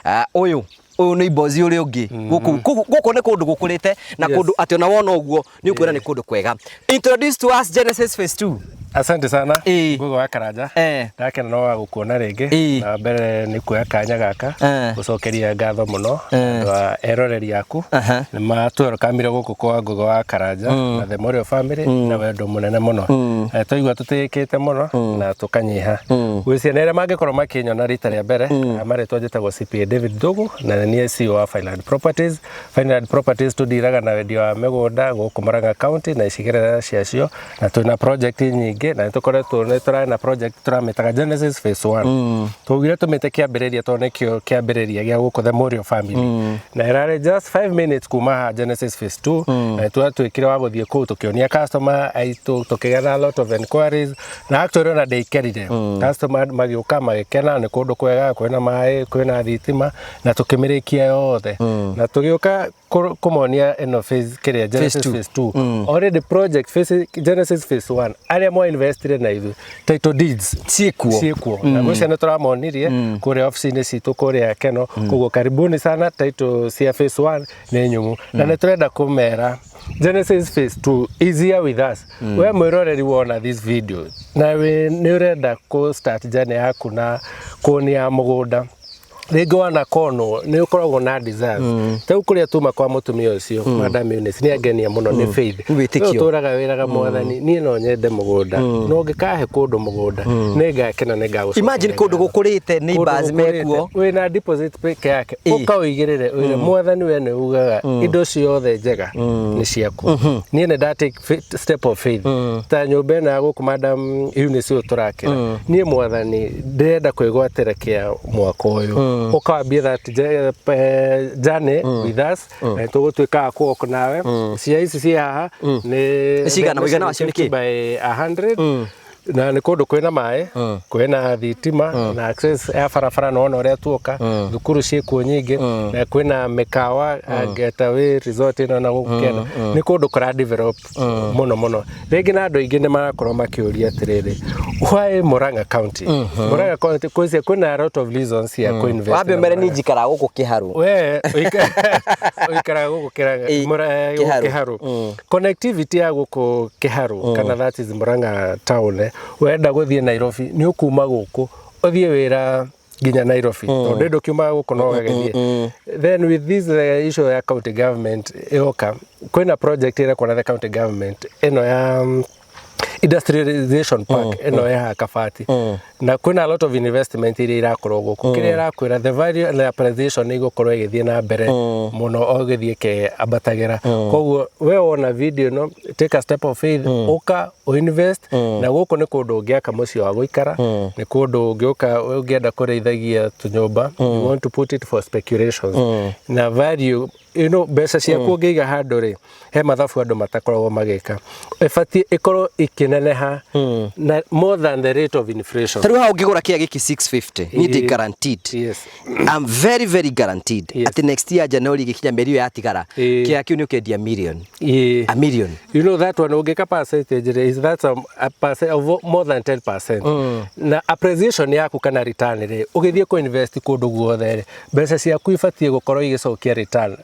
Ah, ũyũ ũyũ nĩ ibozi ũrĩa ũngĩ gũkũ. Gũkũ nĩ kũndũ gũkũrĩte na kũndũ atĩ ona wona ũguo nĩ ũkuona nĩ kũndũ kwega. Introduce to us Genesis Phase 2. Asante sana. Ĩĩ. Ngugi wa Karanja. Ndakena no wa gũkuona rĩngĩ. Na mbere nĩ kuoya kanya gaka gũcokeria ngatho mũno andũ a eroreri aku. Nĩ matwelcomire gũkũ kwa Ngugi wa Karanja na The Morio Family na wendo mũnene mũno. Twaigua tũtĩĩkĩte mũno na tũkanyiha. Gwĩ ciana iria mangĩkorwo makĩnyona rita rĩa mbere, marĩtwa njĩtagwo CPA David Ndũgũ na nĩ niĩ CEO wa Fineland Properties. Fineland Properties tũndiraga na wendia wa mĩgũnda gũkũ Murang'a County na icigĩrĩra ciacio, na twĩna project nyingĩ, na nĩtũkoretwo nĩ tũrarĩ na project tũramĩtaga Genesis Phase 1. Twaugire tũmĩte kĩambĩrĩria tondũ nĩkĩo kĩambĩrĩria gĩa gũkũ The Morio Family, na ĩrarĩ just 5 minutes kuma haha Genesis Phase 2, na nĩtwatuĩkire wa gũthiĩ kũu tũkĩonia customer aitũ, tũkĩgĩa na a lot of inquiries, na actually ona ndĩikerire customer magĩũka magĩkena nĩ kũndũ kwega, kwĩna maĩ, kwĩna thitima, na tũkĩmĩrĩkia yothe, na tũgĩũka kũmonia ĩno phase kĩrĩa Genesis two. Phase 2. Already project phase, Genesis Phase 1, arĩa mwa investire na ithuĩ, title deeds Ciĩkuo. Ciĩkuo, na gwĩcia nĩ tũramonirie kũrĩa ofici-inĩ citũ kũrĩa Keno. Koguo karibuni sana. Title cia phase 1 nĩ nyũmũ, na nĩ tũrenda kũmera Genesis Phase 2 is here with us. We mwĩroreri wona this video na wĩ nĩ ũrenda kũ start journey yaku na kuonia mũgũnda, rĩngĩ wana konwo nĩ ũkoragwo na desires ta rĩu kũrĩa tuma kwa mũtumia ũcio, Madam Eunice, nĩ angenia mũno nĩ faith. Nĩ wĩtĩkio. We ũtũraga wĩraga Mwathani, niĩ no nyende mũgũnda, no ũngĩkahe kũndũ mũgũnda nĩ ngakena, nĩ ngagũcokeria Imagine kũndũ ngatho. gũkũrĩte, neighbors Kũndũ gũkũrĩte, mekuo. Wĩna deposit peke yake, ũkaũigĩrĩre ũire, Mwathani, we nĩ ugaga indo ciothe njega nĩ ciaku, niĩ nĩ nda take step of faith ta nyũmba ĩno ya gũkũ Madam Eunice ũyũ tũrakĩra. Niĩ Mwathani ndĩrenda kwĩgwatĩra kĩa mwaka ũyũ. Ũkawambia that journey with us, na tũgũtuĩka a kũwalk nawe. Cia ici ciĩ haha nĩ Nĩ cigana? Mũigana wacio nĩ kĩ? 50 by 100, na nĩ kũndũ kwĩna maĩ, kwĩna thitima na access ya barabara, na wona ũrĩa tuoka thukuru ciĩkuo nyingĩ, na kwĩna mĩkawa, Getaway Resort ĩno na gũkũ kĩanda. Nĩ kũndũ kũra develop mũno mũno rĩngĩ, na andũ aingĩ nĩ marakorwo makĩũria atĩrĩrĩ, why Murang'a County? Murang'a County kwĩcia kwĩna a lot of reasons ya kũ-invest Wambe na mbere Murang'a. nĩ njikaraga gũkũ Kĩharũ. We ũikaraga gũkũ Kĩharũ. Kĩharũ. Connectivity ya gũkũ Kĩharũ, kana that is Murang'a town, wenda gũthiĩ Nairobi nĩ ũkuma gũkũ ũthiĩ wĩra nginya Nairobi, tondũ ndũkiumaga gũkũ no ũgagĩthiĩ. Then with this issue ya county government ĩoka, kwĩna project ĩrekwo na the county government ĩno ya industrialization park ĩno ya Kabati, na kwĩna a lot of investment iria irakorwo gũkũ. Kĩrĩa ĩrakwĩra, the value and the appreciation nĩ igũkorwo ĩgĩthiĩ na mbere mũno o gĩthiĩ ĩkĩambatagĩra. Koguo we wona video ĩno, take a step of faith, ũka ũinvest na gũkũ. Nĩ kũndũ ũngĩaka mũciĩ wa gũikara, nĩ kũndũ ũngĩũka ũngĩenda kũrĩithagia tũnyũmba, you want to put it for speculations, na value mbeca ciaku ũngĩiga handũ rĩ, he mathabu andũ matakoragwo magĩka, ĩbatiĩ ĩkorwo ĩkĩneneha na more than the rate of inflation. Ta rĩu haha ũngĩgũra kĩa gĩkĩ 650, niĩ ndĩ guaranteed, I'm very very guaranteed atĩ next year January gĩkinya, mĩeri ĩyo yatigara, kĩa kĩu nĩ ũkendia million, a million. You know that one ũngĩka percentage rĩ, is that's a percent of more than 10% na appreciation yaku kana return rĩ, ũgĩthiĩ kũ invest kũndũ guothe rĩ, mbeca ciaku ibatiĩ gũkorwo igĩcokia return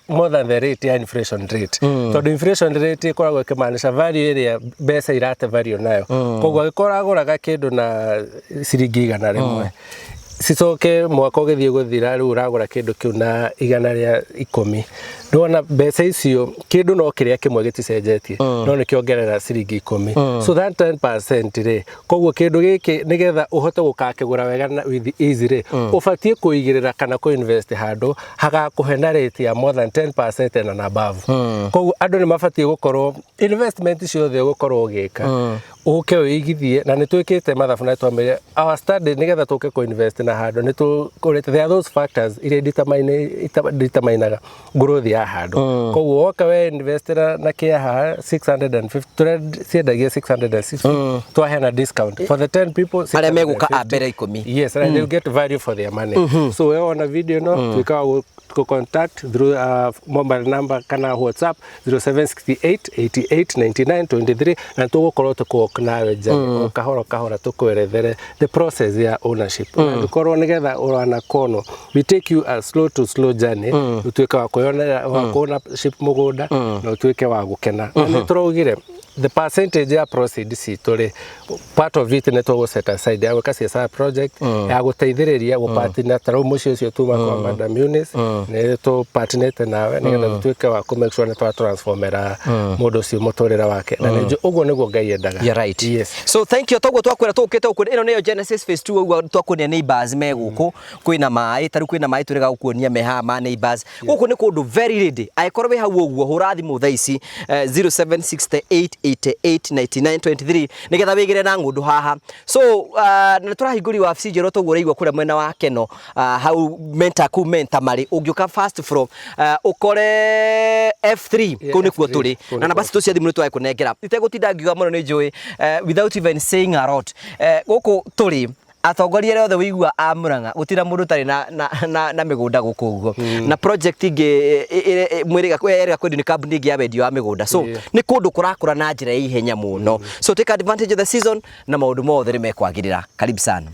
more than the rate ya inflation rate, tondũ inflation rate ĩkoragwo ĩkĩmaanisha value ĩrĩa mbeca irate value nayo. Koguo angĩkorwo ũragũraga kĩndũ na ciringi 100, cicoke mwaka ũgĩthiĩ gũthira rĩu ũragũra kĩndũ kĩu na 110, ndona mbeca icio kĩndũ no kĩrĩa kĩmwe gĩticenjetie, no nĩ kĩongerera ciringi 10, so that 10% rĩ. Koguo kĩndũ gĩkĩ nĩgetha ũhote gũkakĩgũra wega na with easy rĩ, ũbatiĩ kũigĩrĩra kana kũ-invest handũ hagakũhe na rate ya more than 10% and above. Koguo andũ nĩ mabatiĩ gũkorwo investment ciothe ũgũkorwo ũgĩka, ũke ũigithie, na nĩ twĩkĩte mathabu na twamĩre our study nĩgetha tũke kũ-invest na handũ nĩ tũkũrĩte. There are those factors iria determinaga growth ya handũ. Koguo woka we investera na kĩa haha 650, tũrĩa ciendagia 660, twaheana discount for the 10 people. Arĩa megũka a 650. mbere 10. Yes, and they'll get value for their money. So we wona video no tuika wa ku contact through mobile number kana WhatsApp 0768 88 99 23, na tũgũkorwo tũkĩwalk nawe njĩra o kahora kahora, tũkwerethere the process ya ownership, na ndũkorwo nĩgetha ũrana kono, we take you a slow to slow journey, ũtuĩke wa kwĩyonera wa ownership mũgũnda na ũtuĩke wa gũkena. Na nĩ tũraugire The percentage ya proceeds citũ rĩ, part of it nĩ tũgũ set aside ya gwĩka CSR project ya gũteithĩrĩria gũpartner. Ta rĩu mũciĩ ũcio tuma kwa Madam Eunice, nĩ tũpartnerĩte nawe nĩgetha tũtuĩke wa kũ make sure nĩ twa transformera mũndũ ũcio mũtũrĩre wake, na nĩ njũĩ ũguo nĩguo Ngai endaga. You're right. Yes. So thank you. Toguo twakwĩra tũkĩte gũkũ, ĩno nĩyo Genesis phase 2. Ũguo twakuonia neighbors me gũkũ, kwĩna maĩ, tarĩu kwĩna maĩ tũrĩga gũkuonia me haha ma neighbors. Gũkũ nĩ kũndũ very ready. Angĩkorwo wĩ hau ũguo, hũra thimũ thaa ici 0768889923 nĩgetha wĩgĩre na ng'ũndũ haha. So na nĩ tũrahingũria wabici njerũ toguo ũraigua kũrĩa mwena wa Keno, hau Menta, kũu Menta marĩ ũngĩũka first floor, ũkore F3. Kũu nĩkuo F3, tũrĩ. Kũu Na namba nĩkuo. citũ cia thimũ nĩ twagĩkũnengera. Itegũtinda ngiuga mũno, nĩ njũĩ, without even saying a lot, gũkũ tũrĩ atongoria arĩa othe wĩigua a Murang'a, gũtirĩ mũndũ ũtarĩ na mĩgũnda gũkũ ũguo, na project ingĩ mwĩrĩga erĩga kwendio nĩ kambuni ĩngĩ ya wendia wa mĩgũnda. So nĩ kũndũ kũrakũra na njĩra ya ihenya mũno. So take advantage of the season na maũndũ mothe nĩ mekwagĩrĩra. Karibu sana.